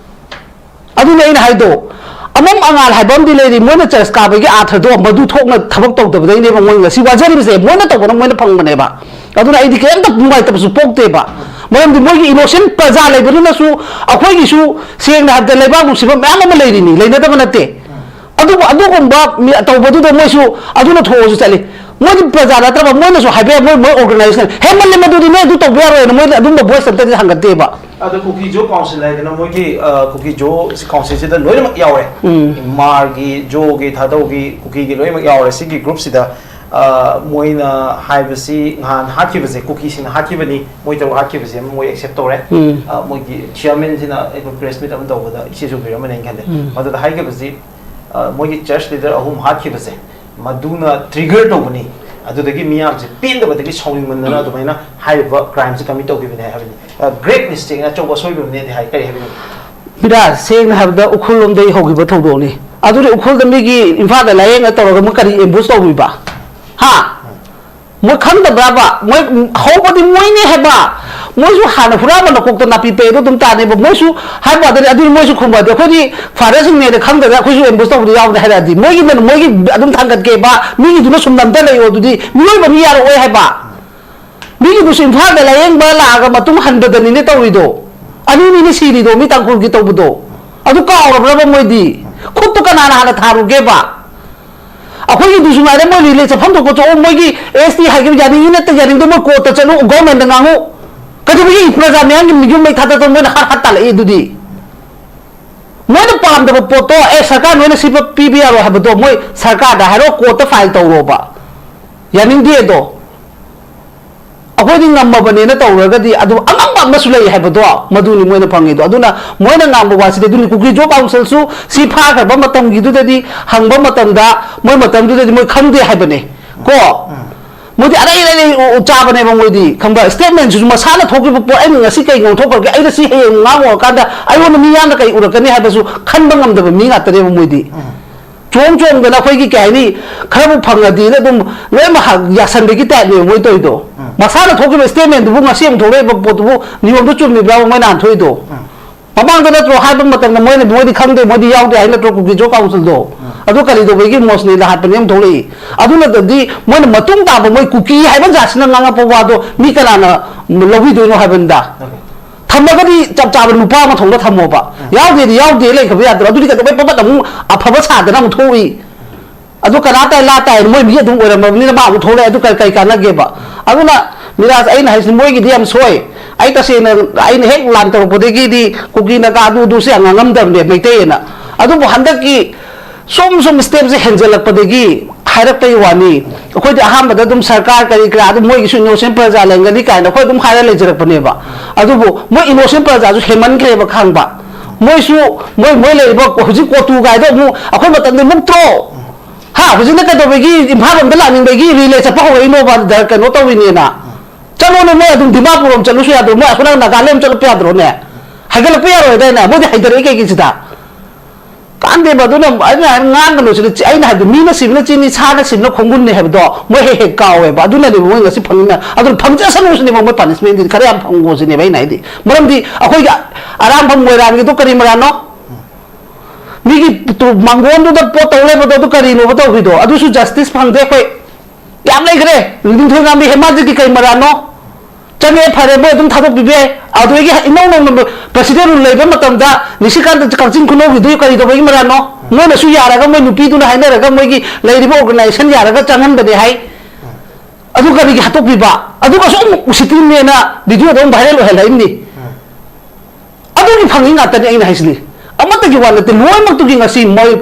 ꯑꯗꯨꯅ ꯑꯩꯅ ꯍꯥꯏꯗꯣ, ꯑꯃꯝ ꯑꯉꯥꯟ ꯍꯥꯏꯕ ꯑꯃꯗꯤ ꯂꯩꯔꯤ꯫ ꯃꯣꯏꯅ church ꯀꯥꯕꯒꯤ ꯑꯥꯊ꯭ꯔꯗꯣ ꯃꯗꯨ ꯊꯣꯛꯅ ꯊꯕꯛ ꯇꯧꯗꯕꯗꯩꯅꯦꯕ ꯃꯣꯏ ꯉꯁꯤ ꯋꯥꯖꯔꯤꯕꯁꯦ꯫ ꯃꯣꯏꯅ ꯇꯧꯕꯅ ꯃꯣꯏꯅ ꯐꯪꯕꯅꯦꯕ꯫ ꯑꯗꯨꯅ ꯑꯩꯗꯤ ꯀꯩꯝꯇ ꯅꯨꯡꯉꯥꯏꯇꯕꯁꯨ ꯄꯣꯛꯇꯦꯕ꯫ ꯃꯔꯝꯗꯤ ꯃꯣꯏꯒꯤ innocent ꯄ꯭ꯔꯖꯥ ꯂꯩꯕꯗꯨꯅꯁꯨ, ꯑꯩꯈꯣꯏꯒꯤꯁꯨ ꯁꯦꯡꯅ ꯍꯥꯏꯕꯗ ꯂꯩꯕꯥꯛ ꯅꯨꯡꯁꯤꯕ ꯃꯌꯥꯝ ꯑꯃ ꯂꯩꯔꯤꯅꯤ, ꯂꯩꯅꯗꯕ ꯅꯠꯇꯦ꯫ ꯑꯗꯨꯕꯨ ꯑꯗꯨꯒꯨꯝꯕ ꯃꯤ ꯑꯇꯧꯕꯗꯨꯗ ꯃꯣꯏꯁꯨ ꯑꯗꯨꯅ ꯊꯣꯛꯑꯁꯨ ꯆꯠꯂꯤ꯫ ꯃꯣꯏꯗꯤ ꯄ꯭ꯔꯖꯥ ꯅꯠꯇ꯭ꯔꯕ, ꯃꯣꯏꯅꯁꯨ ꯍꯥꯏꯕ ꯌꯥꯏ, ꯃꯣꯏ, ꯃꯣꯏ organization ꯍꯦꯟꯃꯜꯂꯦ, ꯃꯗꯨꯗꯤ ꯅꯣꯏ ꯑꯗꯨ ꯇꯧꯕ ꯌꯥꯔꯣꯏꯅ ꯃꯣꯏꯅ ꯑꯗꯨꯝꯕ voice ꯑꯝꯇꯗꯤ ꯊꯥꯡꯒꯠꯇꯦꯕ꯫ ꯑꯗꯣ ꯀꯨꯀꯤ ꯖꯣ ꯀꯥꯎꯟꯁꯤꯜ ꯍꯥꯏꯗꯅ ꯃꯣꯏꯒꯤ, ꯑ, ꯀꯨꯀꯤ ꯖꯣ ꯀꯥꯎꯟꯁꯤꯜꯁꯤꯗ ꯂꯣꯏꯅꯃꯛ ꯌꯥꯎꯔꯦ꯫ ꯎꯝ꯫ ꯃꯥꯔꯒꯤ, ꯖꯣꯒꯤ, ꯊꯥꯗꯧꯒꯤ, ꯀꯨꯀꯤꯒꯤ ꯂꯣꯏꯅꯃꯛ ꯌꯥꯎꯔꯦ ꯁꯤꯒꯤ groupꯁꯤꯗ꯫ ꯑ, ꯃꯣꯏꯅ ꯍꯥꯏꯕꯁꯤ ꯅꯍꯥꯟ ꯍꯥꯠꯈꯤꯕꯁꯦ, ꯀꯨꯀꯤꯁꯤꯡꯅ ꯍꯥꯠꯈꯤꯕꯅꯤ, ꯃꯣꯏ ꯇꯔꯨꯛ ꯍꯥꯠꯈꯤꯕꯁꯦ ꯑꯃ ꯃꯣꯏ accept ꯇꯧꯔꯦ꯫ ꯎꯝ꯫ ꯑ, ꯃꯣꯏꯒꯤ chairmanꯁꯤꯅ ꯑꯩꯈꯣꯏ press meet ꯑꯃ ꯇꯧꯕꯗ ꯏꯆꯦ ꯆꯨꯕꯤꯔꯝꯃꯅꯤ ꯑꯩꯅ ꯈꯜꯂꯦ꯫ ꯎꯝ꯫ ꯃꯗꯨꯗ ꯍꯥꯏꯈꯤꯕꯁꯤ, ꯑ, ꯃꯣꯏꯒꯤ church leader ꯑꯍꯨꯝ ꯍꯥꯠꯈꯤꯕꯁꯦ ꯃꯗꯨꯅ trigger ꯇꯧꯕꯅꯤ, ꯑꯗꯨꯗꯒꯤ ꯃꯤꯌꯥꯝꯁꯦ ꯄꯦꯟꯗꯕꯗꯒꯤ ꯁꯥꯎꯅꯤꯡꯃꯟꯗꯅ ꯑꯗꯨꯃꯥꯏꯅ ꯍꯥꯏꯔꯤꯕ crimeꯁꯦ commit ꯇꯧꯈꯤꯕꯅꯤ ꯍꯥꯏꯕꯅꯤ꯫ ꯑ, great mistakeꯅ, ꯑꯆꯧꯕ ꯑꯁꯣꯏꯕ ꯑꯃꯅꯦꯗꯤ ꯍꯥꯏ, ꯀꯔꯤ ꯍꯥꯏꯕꯤꯅꯤꯡꯉꯤ? ꯕꯤꯔꯥ, ꯁꯦꯡꯅ ꯍꯥꯏꯕꯗ ꯎꯈ꯭ꯔꯨꯜ ꯂꯣꯝꯗꯒꯤ ꯍꯧꯈꯤꯕ ꯊꯧꯗꯣꯛꯅꯤ꯫ ꯑꯗꯨꯗꯤ ꯎꯈ꯭ꯔꯨꯜꯗ ꯃꯤꯒꯤ ꯏꯝꯐꯥꯜꯗ ꯂꯥꯏꯌꯦꯡꯉ ꯇꯧꯔꯒ ꯑꯃꯨꯛ ꯀꯔꯤ ambush ꯇꯧꯔꯨꯏꯕ? ꯍꯥ? ꯃꯣꯏ ꯈꯪꯗꯕ꯭ꯔꯕ? ꯃꯣꯏ ꯍꯧꯕꯗꯤ ꯃꯣꯏꯅꯦ ꯍꯥꯏꯕ꯫ ꯃꯣꯏꯁꯨ ꯍꯥꯟꯅ ꯍꯨꯔꯥꯟꯕ ꯅꯀꯣꯛꯇ ꯅꯥꯄꯤ ꯄꯩꯗꯣ ꯑꯗꯨꯝ ꯇꯥꯅꯦꯕ꯫ ꯃꯣꯏꯁꯨ ꯍꯥꯏꯕ ꯋꯥꯗꯅꯤ, ꯑꯗꯨꯗꯤ ꯃꯣꯏꯁꯨ ꯈꯨꯝꯕꯗꯤ ꯑꯩꯈꯣꯏꯗꯤ ꯐꯥꯗꯔꯁꯤꯡꯅꯦꯅ ꯈꯪꯗꯗꯅ ꯑꯩꯈꯣꯏꯁꯨ ꯑꯦꯝꯕꯨꯁ ꯇꯧꯕꯗ ꯌꯥꯎꯕꯅꯦ ꯍꯥꯏꯔꯛꯑꯗꯤ, ꯃꯣꯏꯒꯤꯅ ꯃꯣꯏꯒꯤ ꯑꯗꯨꯝ ꯊꯥꯡꯒꯠꯀꯦꯕ, ꯃꯤꯒꯤꯗꯨꯅ ꯁꯨꯝ ꯅꯝꯊ ꯂꯩꯌꯣ, ꯑꯗꯨꯗꯤ ꯃꯤꯑꯣꯏꯕ ꯃꯤ ꯌꯥꯔꯛꯑꯣꯏ ꯍꯥꯏꯕ꯫ ꯃꯤꯒꯤꯗꯨꯁꯨ ꯏꯝꯐꯥꯜꯗ ꯂꯥꯌꯦꯡꯕ ꯂꯥꯛꯑꯒ ꯃꯇꯨꯡ ꯍꯟꯕꯗꯅꯤꯅꯦ ꯇꯧꯔꯤꯗꯣ꯫ ꯑꯅꯤꯅꯤꯅꯦ ꯁꯤꯔꯤꯗꯣ, ꯃꯤ ꯇꯥꯡꯈꯨꯜꯒꯤ ꯇꯧꯕꯗꯣ꯫ ꯑꯗꯨ ꯀꯥꯎꯔꯕ꯭ꯔꯕ ꯃꯣꯏꯗꯤ? ꯈꯨꯠꯇꯨ ꯀꯅꯥꯅ ꯍꯥꯟꯅ ꯊꯥꯔꯨꯒꯦꯕ? ꯑꯩꯈꯣꯏꯒꯤꯗꯨꯁꯨ ꯉꯥꯏꯔꯦ, ꯃꯣꯏ ꯔꯤꯂꯦ ꯆꯠꯐꯝ ꯊꯣꯛꯄ ꯆꯠꯂꯣ, ꯃꯣꯏꯒꯤ ꯑꯦꯁ ꯇꯤ ꯍꯥꯏꯈꯤꯕ ꯌꯥꯅꯤꯡꯉꯤ ꯅꯠꯇꯦ, ꯌꯥꯅꯤꯡꯗꯦ, ꯃꯣꯏ ꯀꯣꯔꯠꯇ ꯆꯠꯂꯨ, ꯒꯣꯔꯃꯦꯟꯗ ꯉꯥꯡꯉꯨ꯫ ꯀꯩꯗꯧꯕꯒꯤ ꯄ꯭ꯔꯖꯥ ꯃꯌꯥꯝꯒꯤ ꯌꯨꯝ ꯃꯩ ꯊꯥꯗꯠꯇꯅ ꯃꯣꯏꯅ ꯍꯥꯠ ꯍꯥꯠ ꯇꯥꯜꯂꯛꯏ ꯑꯗꯨꯗꯤ? ꯃꯣꯏꯅ ꯄꯥꯝꯗꯕ ꯄꯣꯠꯇꯣ, ꯑꯦ, ꯁꯔꯀꯥꯔ ꯅꯣꯏꯅ ꯁꯤ ꯄꯤꯕ ꯌꯥꯔꯣꯏ ꯍꯥꯏꯕꯗꯣ ꯃꯣꯏ ꯁꯔꯀꯥꯔꯗ ꯍꯥꯏꯔꯣ, ꯀꯣꯔꯠꯇ ꯐꯥꯏꯜ ꯇꯧꯔꯣꯕ꯫ ꯌꯥꯅꯤꯡꯗꯦ ꯑꯗꯣ꯫ ꯑꯩꯈꯣꯏꯗꯤ ꯉꯝꯃꯕꯅꯦꯅ ꯇꯧꯔꯒꯗꯤ ꯑꯗꯨ ꯑꯉꯝꯕ ꯑꯃꯁꯨ ꯂꯩ ꯍꯥꯏꯕꯗꯣ, ꯃꯗꯨꯅꯤ ꯃꯣꯏꯅ ꯐꯪꯉꯤꯗꯣ꯫ ꯑꯗꯨꯅ ꯃꯣꯏꯅ ꯉꯥꯡꯕ ꯋꯥꯁꯤꯗꯤ ꯑꯗꯨꯅꯤ, ꯀꯨꯀꯤ ꯖꯣ ꯀꯥꯎꯟꯁꯤꯜꯁꯨ ꯁꯤ ꯐꯥꯈ꯭ꯔꯕ ꯃꯇꯝꯒꯤꯗꯨꯗꯗꯤ, ꯍꯪꯕ ꯃꯇꯝꯗ, ꯃꯣꯏ ꯃꯇꯝꯗꯨꯗꯗꯤ ꯃꯣꯏ ꯈꯪꯗꯦ ꯍꯥꯏꯕꯅꯦ ꯀꯣ꯫ ꯃꯣꯏꯗꯤ ꯑꯔꯩ ꯑꯔꯩ ꯎ- ꯎ- ꯆꯥꯕꯅꯦꯕ ꯃꯣꯏꯗꯤ, ꯈꯪꯕ꯭ꯔꯥ? ꯁ꯭ꯇꯦꯠꯃꯦꯟꯁꯤꯁꯨ ꯃꯁꯥꯅ ꯊꯣꯛꯈꯤꯕ ꯄꯣꯠ, ꯑꯩꯅ ꯉꯁꯤ ꯀꯩ ꯉꯥꯡꯊꯣꯛꯈ꯭ꯔꯒꯦ, ꯑꯩꯅ ꯁꯤ ꯍꯌꯦꯡ ꯉꯥꯡꯉꯨꯔꯀꯥꯟꯗ ꯑꯩꯉꯣꯟꯗ ꯃꯤ ꯌꯥꯝꯅ ꯀꯩ ꯎꯔꯛꯀꯅꯤ ꯍꯥꯏꯕꯁꯨ ꯈꯟꯕ ꯉꯝꯗꯕ ꯃꯤ ꯉꯥꯛꯇꯅꯦꯕ ꯃꯣꯏꯗꯤ꯫ ꯆꯣꯡ ꯆꯣꯡꯗꯅ ꯑꯩꯈꯣꯏꯒꯤ ꯀꯩ ꯍꯥꯏꯅꯤ, ꯈꯔꯕꯨ ꯐꯪꯉꯗꯤꯅ ꯑꯗꯨꯝ ꯂꯣꯏꯅꯃꯛ ꯍꯥ- ꯌꯥꯁꯟꯕꯒꯤ ꯇꯥꯏꯞꯅꯦꯕ ꯃꯣꯏ ꯇꯧꯔꯤꯗꯣ꯫ ꯃꯁꯥꯅ ꯊꯣꯛꯈꯤꯕ ꯁ꯭ꯇꯦꯠꯃꯦꯟꯗꯨꯕꯨ ꯉꯁꯤ ꯑꯃꯨꯛ ꯊꯣꯛꯂꯛꯏꯕ ꯄꯣꯠꯇꯨꯕꯨ ꯅꯤꯌꯣꯝꯗꯣ ꯆꯨꯝꯃꯤꯕ꯭ꯔꯥꯕ ꯃꯣꯏ ꯅꯍꯥꯟ ꯊꯣꯛꯏꯗꯣ? ꯃꯃꯥꯡꯗ ꯅꯠꯇ꯭ꯔꯣ ꯍꯥꯏꯕ ꯃꯇꯝꯗ ꯃꯣꯏꯅ, ꯃꯣꯏꯗꯤ ꯈꯪꯗꯦ, ꯃꯣꯏꯗꯤ ꯌꯥꯎꯗꯦ ꯍꯥꯏ ꯅꯠꯇ꯭ꯔꯣ ꯀꯨꯀꯤ ꯖꯣ ꯀꯥꯎꯟꯁꯤꯜꯗꯣ? ꯑꯗꯨ ꯀꯔꯤ ꯇꯧꯕꯒꯤ ꯏꯃꯣꯁꯅꯦꯜꯗ ꯍꯥꯠꯄꯅꯦ ꯑꯃꯨꯛ ꯊꯣꯛꯂꯛꯏ? ꯑꯗꯨ ꯅꯠꯇꯗꯤ ꯃꯣꯏꯅ ꯃꯇꯨꯡ ꯇꯥꯕ ꯃꯣꯏ ꯀꯨꯀꯤ ꯍꯥꯏꯕ ꯖꯥꯠꯁꯤꯅ ꯉꯥꯡꯉꯛꯄ ꯋꯥꯗꯣ ꯃꯤ ꯀꯅꯥꯅ ꯂꯧꯕꯤꯗꯣꯏꯅꯣ ꯍꯥꯏꯕꯅꯤꯗ? ꯊꯝꯃꯒꯗꯤ ꯆꯞ ꯆꯥꯕ ꯅꯨꯄꯥ ꯑꯃ ꯊꯣꯡꯗ ꯊꯝꯃꯣꯕ꯫ ꯌꯥꯎꯗꯦꯗꯤ ꯌꯥꯎꯗꯦ ꯂꯩꯈ꯭ꯔꯕ ꯌꯥꯗ꯭ꯔꯣ? ꯑꯗꯨꯗꯤ ꯀꯩꯗꯧꯕꯩ ꯄꯣꯄꯠ ꯑꯃꯨꯛ ꯑꯐꯕ ꯁꯥꯗꯅ ꯑꯃꯨꯛ ꯊꯣꯛꯏ? ꯑꯗꯨ ꯀꯅꯥ ꯇꯥꯏ ꯂꯥ ꯇꯥꯏ, ꯃꯣꯏ ꯃꯤ ꯑꯗꯨꯝ ꯑꯣꯏꯔꯝꯃꯕꯅꯤꯅ ꯃꯥ ꯑꯃꯨꯛ ꯊꯣꯛꯂꯛꯑꯦ, ꯑꯗꯨ ꯀꯩ ꯀꯩ ꯀꯥꯟꯅꯒꯦꯕ? ꯑꯗꯨꯅ ꯃꯤꯔꯥꯖ, ꯑꯩꯅ ꯍꯥꯏꯁꯤ ꯃꯣꯏꯒꯤꯗꯤ ꯌꯥꯝ ꯁꯣꯏ꯫ ꯑꯩ ꯇꯁꯦꯡꯅ ꯑꯩꯅ ꯍꯦꯛ ꯂꯥꯟ ꯇꯧꯔꯛꯄꯗꯒꯤꯗꯤ ꯀꯨꯀꯤ ꯅꯥꯒꯥ ꯑꯗꯨ ꯑꯗꯨꯁꯦ ꯌꯥꯝ ꯉꯥꯡꯉꯝꯗꯕꯅꯦ ꯃꯩꯇꯩꯑꯅ꯫ ꯑꯗꯨꯕꯨ ꯍꯟꯗꯛꯀꯤ ꯁꯨꯝ ꯁꯨꯝ ꯁ꯭ꯇꯦꯞꯁꯦ ꯍꯦꯟꯖꯜꯂꯛꯄꯗꯒꯤ ꯍꯥꯏꯔꯛꯄꯒꯤ ꯋꯥꯅꯤ꯫ ꯑꯩꯈꯣꯏꯗꯤ ꯑꯍꯥꯟꯕꯗ ꯑꯗꯨꯝ ꯁꯔꯀꯥꯔ ꯀꯔꯤ ꯀꯔꯥ ꯑꯗꯨꯝ ꯃꯣꯏꯒꯤꯁꯨ ꯏꯅꯣꯁꯦꯟ ꯄ꯭ꯔꯖꯥ ꯂꯩꯔꯝꯒꯅꯤ ꯀꯥꯏꯅ ꯑꯩꯈꯣꯏ ꯑꯗꯨꯝ ꯍꯥꯏꯔ ꯂꯩꯖꯔꯛꯄꯅꯦꯕ꯫ ꯑꯗꯨꯕꯨ ꯃꯣꯏ ꯏꯅꯣꯁꯦꯟ ꯄ꯭ꯔꯖꯥꯁꯨ ꯍꯦꯟꯃꯟꯈ꯭ꯔꯦꯕ ꯈꯪꯕ꯫ ꯃꯣꯏꯁꯨ ꯃꯣꯏ ꯃꯣꯏ ꯂꯩꯔꯤꯕ ꯍꯧꯖꯤꯛ ꯀꯣꯇꯨ ꯀꯥꯏꯗꯣ ꯑꯃꯨꯛ ꯑꯩꯈꯣꯏ ꯃꯇꯝꯗ ꯃꯨꯛꯇ꯭ꯔꯣ? ꯍꯥ, ꯍꯧꯖꯤꯛꯅ ꯀꯩꯗꯧꯕꯒꯤ ꯏꯝꯐꯥꯜ ꯂꯣꯝꯗ ꯂꯥꯛꯅꯤꯡꯕꯒꯤ ꯔꯤꯂꯦ ꯆꯠꯄ ꯍꯧꯔꯛꯏꯅꯣꯕ? ꯗ- ꯀꯩꯅꯣ ꯇꯧꯔꯤꯅꯦꯅ꯫ ꯆꯠꯂꯣꯅꯦ, ꯃꯣꯏ ꯑꯗꯨꯝ ꯗꯤꯃꯥꯄꯨꯔ ꯔꯣꯝ ꯆꯠꯂꯨꯁꯨ ꯌꯥꯗ꯭ꯔꯣ? ꯃꯣꯏ ꯑꯁꯣꯝ ꯅꯥꯀꯟ ꯅꯥꯒꯥꯂꯦꯟ ꯆꯠꯂꯨ ꯌꯥꯗ꯭ꯔꯣꯅꯦ? ꯍꯥꯏꯒꯠꯂꯛꯄ ꯌꯥꯔꯣꯏꯗꯥꯏꯅꯦ? ꯃꯣꯏꯗꯤ ꯍꯩꯊꯔꯛꯏ ꯀꯩꯒꯤꯁꯤꯗ? ꯑꯟꯗꯦꯕ, ꯑꯗꯨꯅ ꯑꯩꯅ ꯍꯥꯏ, ꯉꯥꯡꯒꯅꯨ ꯁꯤꯅ ꯆꯤ-, ꯑꯩꯅ ꯍꯥꯏꯕꯗꯤ ꯃꯤꯅ ꯁꯤꯕꯅ ꯆꯤꯅꯤ, ꯁꯥꯅ ꯁꯤꯕꯅ ꯈꯣꯡꯒꯨꯟꯅꯤ ꯍꯥꯏꯕꯗꯣ ꯃꯣꯏ ꯍꯦꯛ ꯍꯦꯛ ꯀꯥꯎꯋꯦꯕ꯫ ꯑꯗꯨꯅꯅꯦꯕ ꯃꯣꯏ ꯉꯁꯤ ꯐꯪꯉꯤꯅ꯫ ꯑꯗꯨꯅ ꯐꯪꯖꯁꯅꯨ ꯁꯤꯅꯦꯕ, ꯃꯣꯏ ꯄꯥꯅꯤꯁꯃꯦꯟꯗꯤ ꯈꯔ ꯌꯥꯝ ꯐꯪꯉꯣ ꯁꯤꯅꯦꯕ ꯑꯩꯅ ꯍꯥꯏꯗꯤ꯫ ꯃꯔꯝꯗꯤ ꯑꯩꯈꯣꯏꯒꯤ ꯑꯔꯥꯝꯕꯝ ꯃꯣꯏꯔꯥꯡꯒꯤꯗꯣ ꯀꯔꯤ ꯃꯔꯥꯅꯣ? ꯃꯤꯒꯤ ꯇꯨ-, ꯃꯥꯡꯒꯣꯟꯗꯨꯗ ꯄꯣꯠ ꯇꯧ ꯂꯩꯕꯗꯣ ꯑꯗꯨ ꯀꯔꯤꯅꯣꯕ ꯇꯧꯈ꯭ꯔꯤꯗꯣ? ꯑꯗꯨꯁꯨ ꯖꯁꯇꯤꯁ ꯐꯪꯗꯦ ꯑꯩꯈꯣꯏ꯫ ꯌꯥꯝ ꯂꯩꯈ꯭ꯔꯦ꯫ ꯅꯤꯡꯊꯧ ꯉꯥꯝꯕꯤ ꯍꯦꯃꯥꯖꯤꯠꯀꯤ ꯀꯩ ꯃꯔꯥꯅꯣ? ꯆꯪꯉꯦ, ꯐꯔꯦ, ꯃꯣꯏ ꯑꯗꯨꯝ ꯊꯥꯗꯣꯛꯄꯤꯕ ꯌꯥꯏ꯫ ꯑꯗꯨꯗꯒꯤ ꯏꯅꯧ ꯅꯧꯅ ꯄ꯭ꯔꯁꯤꯗꯦꯟ ꯔꯨꯜ ꯂꯩꯕ ꯃꯇꯝꯗ ꯅꯤꯁꯤꯀꯥꯟꯇ ꯀꯛꯆꯤꯡ ꯈꯨꯅꯧꯒꯤꯗꯨ ꯀꯔꯤ ꯇꯧꯕꯒꯤ ꯃꯔꯥꯅꯣ? ꯃꯣꯏꯅꯁꯨ ꯌꯥꯔꯒ, ꯃꯣꯏ ꯅꯨꯄꯤꯗꯨꯅ ꯍꯥꯏꯅꯔꯒ ꯃꯣꯏꯒꯤ ꯂꯩꯔꯤꯕ ꯑꯣꯔꯒꯅꯥꯏꯖꯦꯁꯟ ꯌꯥꯔꯒ ꯆꯪꯍꯟꯕꯅꯦ ꯍꯥꯏ꯫ ꯑꯗꯨ ꯀꯔꯤꯒꯤ ꯍꯥꯠꯇꯣꯛꯄꯤꯕ? ꯑꯗꯨꯒꯁꯨ ꯑꯃꯨꯛ ꯎꯁꯤꯠꯇ꯭ꯔꯤꯅꯦꯅ ꯚꯤꯗꯤꯑꯣꯗ ꯑꯃꯨꯛ ꯚꯥꯏꯔꯦꯜ ꯑꯣꯏꯍꯜꯂꯛꯏꯕꯅꯤ꯫ ꯑꯗꯨꯒꯤ ꯐꯪꯉꯤ ꯉꯥꯛꯇꯅꯤ ꯑꯩꯅ ꯍꯥꯏꯁꯤꯅꯤ꯫ ꯑꯃꯠꯇꯒꯤ ꯋꯥ ꯅꯠꯇꯦ, ꯂꯣꯏꯅꯃꯛꯇꯨꯒꯤ ꯉꯁꯤ ꯃꯣꯏ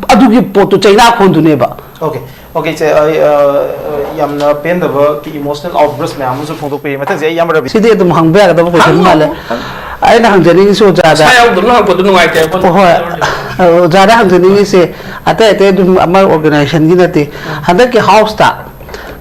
ꯑꯗꯨꯒꯤ ꯄꯣꯠꯇꯨ ꯆꯩꯅꯥ ꯈꯣꯟꯗꯨꯅꯦꯕ꯫ ꯑꯣꯀꯦ, ꯑꯣꯀꯦ, ꯏꯆꯦ, ꯑꯩ, ꯑ, ꯑ, ꯌꯥꯝꯅ ꯄꯦꯟꯗꯕ emotional outburst ꯃꯌꯥꯝ ꯑꯃꯁꯨ ꯐꯣꯡꯗꯣꯛꯄꯤꯔꯤ꯫ ꯃꯊꯪꯁꯦ ꯑꯩ ꯏꯌꯥꯝꯕ ꯔꯕꯤ꯫ ꯁꯤꯗꯤ ꯑꯗꯨꯝ ꯍꯪꯕ ꯌꯥꯒꯗꯕ ꯀꯣꯏꯁꯟ ꯍꯪꯉꯣ, ꯃꯥꯜꯂꯦ꯫ ꯍꯪꯉꯣ꯫ ꯑꯩꯅ ꯍꯪꯖꯅꯤꯡꯉꯤꯁꯤ ꯑꯣꯖꯥꯗ꯫ ꯏꯁꯥ ꯌꯥꯎꯗꯕꯅ ꯍꯪꯉꯛꯄꯗꯣ ꯅꯨꯡꯉꯥꯏꯇꯦ꯫ ꯍꯣꯏ꯫ ꯑꯣꯖꯥꯗ ꯍꯪꯖꯅꯤꯡꯉꯤꯁꯦ ꯑꯇꯩ ꯑꯇꯩ ꯑꯗꯨꯝ ꯑꯃ ꯑꯣꯔꯒꯅꯥꯏꯖꯦꯁꯟꯒꯤ ꯅꯠꯇꯦ꯫ ꯍꯟꯗꯛꯀꯤ ꯍꯥꯎꯁꯇ,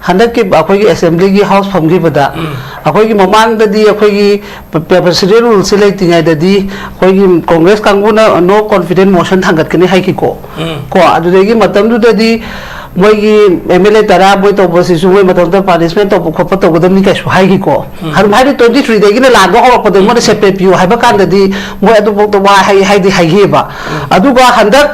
ꯍꯟꯗꯛꯀꯤ ꯑꯩꯈꯣꯏꯒꯤ ꯑꯦꯁꯦꯝꯕ꯭ꯂꯤꯒꯤ ꯍꯥꯎꯁ ꯐꯝꯈꯤꯕꯗ, ꯎꯝ꯫ ꯑꯩꯈꯣꯏꯒꯤ ꯃꯃꯥꯡꯗꯗꯤ ꯑꯩꯈꯣꯏꯒꯤ ꯄ꯭ꯔꯁꯤꯗꯦꯟ ꯔꯨꯜꯁꯦ ꯂꯩꯇ꯭ꯔꯤꯉꯩꯗꯗꯤ ꯑꯩꯈꯣꯏꯒꯤ ꯀꯣꯡꯒ꯭ꯔꯦꯁ ꯀꯥꯡꯕꯨꯅ no confidence motion ꯊꯥꯡꯒꯠꯀꯅꯤ ꯍꯥꯏꯈꯤꯀꯣ꯫ ꯎꯝ꯫ ꯀꯣ, ꯑꯗꯨꯗꯒꯤ ꯃꯇꯝꯗꯨꯗꯗꯤ ꯃꯣꯏꯒꯤ ꯑꯦꯝ ꯑꯦꯜ ꯑꯦ ꯇꯔꯥ ꯃꯣꯏ ꯇꯧꯕꯁꯤꯁꯨ ꯃꯣꯏ ꯃꯇꯝꯗ ꯄꯥꯅꯤꯁꯃꯦꯟ ꯇꯧꯕ ꯈꯣꯠꯄ ꯇꯧꯒꯗꯕꯅꯤ ꯀꯩꯁꯨ ꯍꯥꯏꯈꯤꯀꯣ꯫ ꯎꯝ꯫ ꯍꯥꯏꯗꯤ ꯇ꯭ꯋꯦꯟꯇꯤ ꯊ꯭ꯔꯤꯗꯒꯤꯅ ꯂꯥꯟꯗꯣ ꯍꯧꯔꯛꯄꯗ ꯃꯣꯏꯅ ꯁꯦꯄꯔꯦꯠ ꯄꯤꯌꯨ ꯍꯥꯏꯕ ꯀꯥꯟꯗꯗꯤ ꯃꯣꯏ ꯑꯗꯨꯐꯥꯎꯗ ꯋꯥ ꯍꯥꯏ-, ꯍꯥꯏꯗꯤ ꯍꯥꯏꯈꯤꯑꯕ꯫ ꯎꯝ꯫ ꯑꯗꯨꯒ ꯍꯟꯗꯛ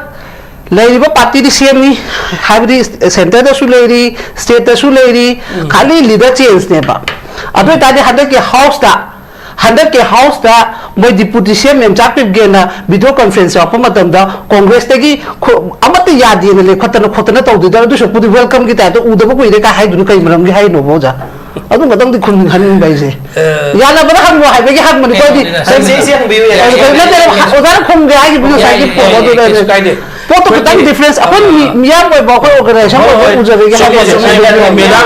ꯂꯩꯔꯤꯕ ꯄꯥꯔꯇꯤꯗꯤ ꯁꯦꯝꯅꯤ, ꯍꯥꯏꯕꯗꯤ ꯁꯦꯟꯇꯔꯗꯁꯨ ꯂꯩꯔꯤ, ꯁ꯭ꯇꯦꯠꯇꯁꯨ ꯂꯩꯔꯤ, ꯎꯝ꯫ ꯈꯥꯂꯤ ꯂꯤꯗꯔ ꯆꯦꯟꯖꯅꯦꯕ꯫ ꯑꯗꯨ ꯑꯣꯏꯇꯥꯔꯗꯤ ꯍꯟꯗꯛꯀꯤ ꯍꯥꯎꯁꯇ, ꯍꯟꯗꯛꯀꯤ ꯍꯥꯎꯁꯇ ꯃꯣꯏ ꯗꯤꯄꯨꯇꯤ ꯁꯤ ꯑꯦꯝ ꯃꯦꯝꯆꯥ ꯄꯤꯞꯒꯦꯅ ꯚꯤꯗꯤꯑꯣ ꯀꯟꯐꯔꯦꯟꯁ ꯌꯥꯎꯔꯛꯄ ꯃꯇꯝꯗ ꯀꯣꯡꯒ꯭ꯔꯦꯁꯇꯒꯤ ꯈꯨ-, ꯑꯃꯠꯇ ꯌꯥꯗꯦꯅ ꯂꯦꯞꯈꯠꯇꯅ ꯈꯣꯠꯇꯅ ꯇꯧꯗꯣꯏꯗ, ꯑꯗꯨꯁꯨ ꯄꯨꯗꯤ ꯋꯦꯜꯀꯝꯒꯤ ꯇꯥꯏꯞꯇ ꯎꯗꯕ ꯀꯨꯏꯔꯦ ꯀꯥꯏ ꯍꯥꯏꯗꯨꯅ ꯀꯩ ꯃꯔꯝꯒꯤ ꯍꯥꯏꯅꯣꯕ ꯑꯣꯖꯥ? ꯑꯗꯨꯝ ꯈꯇꯪꯗꯤ ꯈꯨꯝꯍꯟꯅꯤꯡꯕ ꯑꯩꯁꯦ꯫ ꯑ, ꯌꯥꯅꯕꯗ ꯍꯪꯉꯣ ꯍꯥꯏꯕꯒꯤ ꯍꯪꯕꯅꯤꯀꯣ ꯑꯩꯗꯤ꯫ ꯌꯥꯅꯤ, ꯌꯥꯅꯤ꯫ ꯁꯦ, ꯁꯦ, ꯁꯦ ꯍꯪꯕꯤꯌꯨ, ꯌꯥꯏ, ꯌꯥꯏ, ꯅꯠꯇꯦ, ꯌꯥꯏ, ꯌꯥꯏ꯫ ꯑꯣꯖꯥꯅ ꯈꯨꯝꯒꯦ ꯍꯥꯏꯈꯤꯕꯗꯣ ꯉꯁꯥꯏꯒꯤ ꯌꯥꯏ, ꯄꯣꯠ ꯌꯥꯏ, ꯑꯗꯨꯅꯅꯦ꯫ ꯀꯩꯁꯨ ꯀꯥꯏꯗꯦ꯫ ꯄꯣꯠꯇꯨ ꯈꯤꯇꯪ ꯑꯩꯈꯣꯏꯒꯤ, ꯗꯤꯐ꯭ꯔꯦꯟꯁ, ꯑꯩꯈꯣꯏ ꯑ, ꯃꯤ-, ꯃꯤꯌꯥꯝ ꯑꯣꯏꯕ ꯑꯩꯈꯣꯏ ꯑꯣꯔꯒꯅꯥꯏꯖꯦꯁꯟ ꯍꯣꯏ, ꯑꯣꯏꯕ ꯍꯣꯏ꯫ ꯎꯖꯕꯒꯤ ꯆꯨꯝꯃꯦ, ꯍꯥꯏꯕ ꯆꯨꯝꯃꯦ, ꯋꯥꯅꯤ꯫ ꯃꯦꯗꯥꯝ,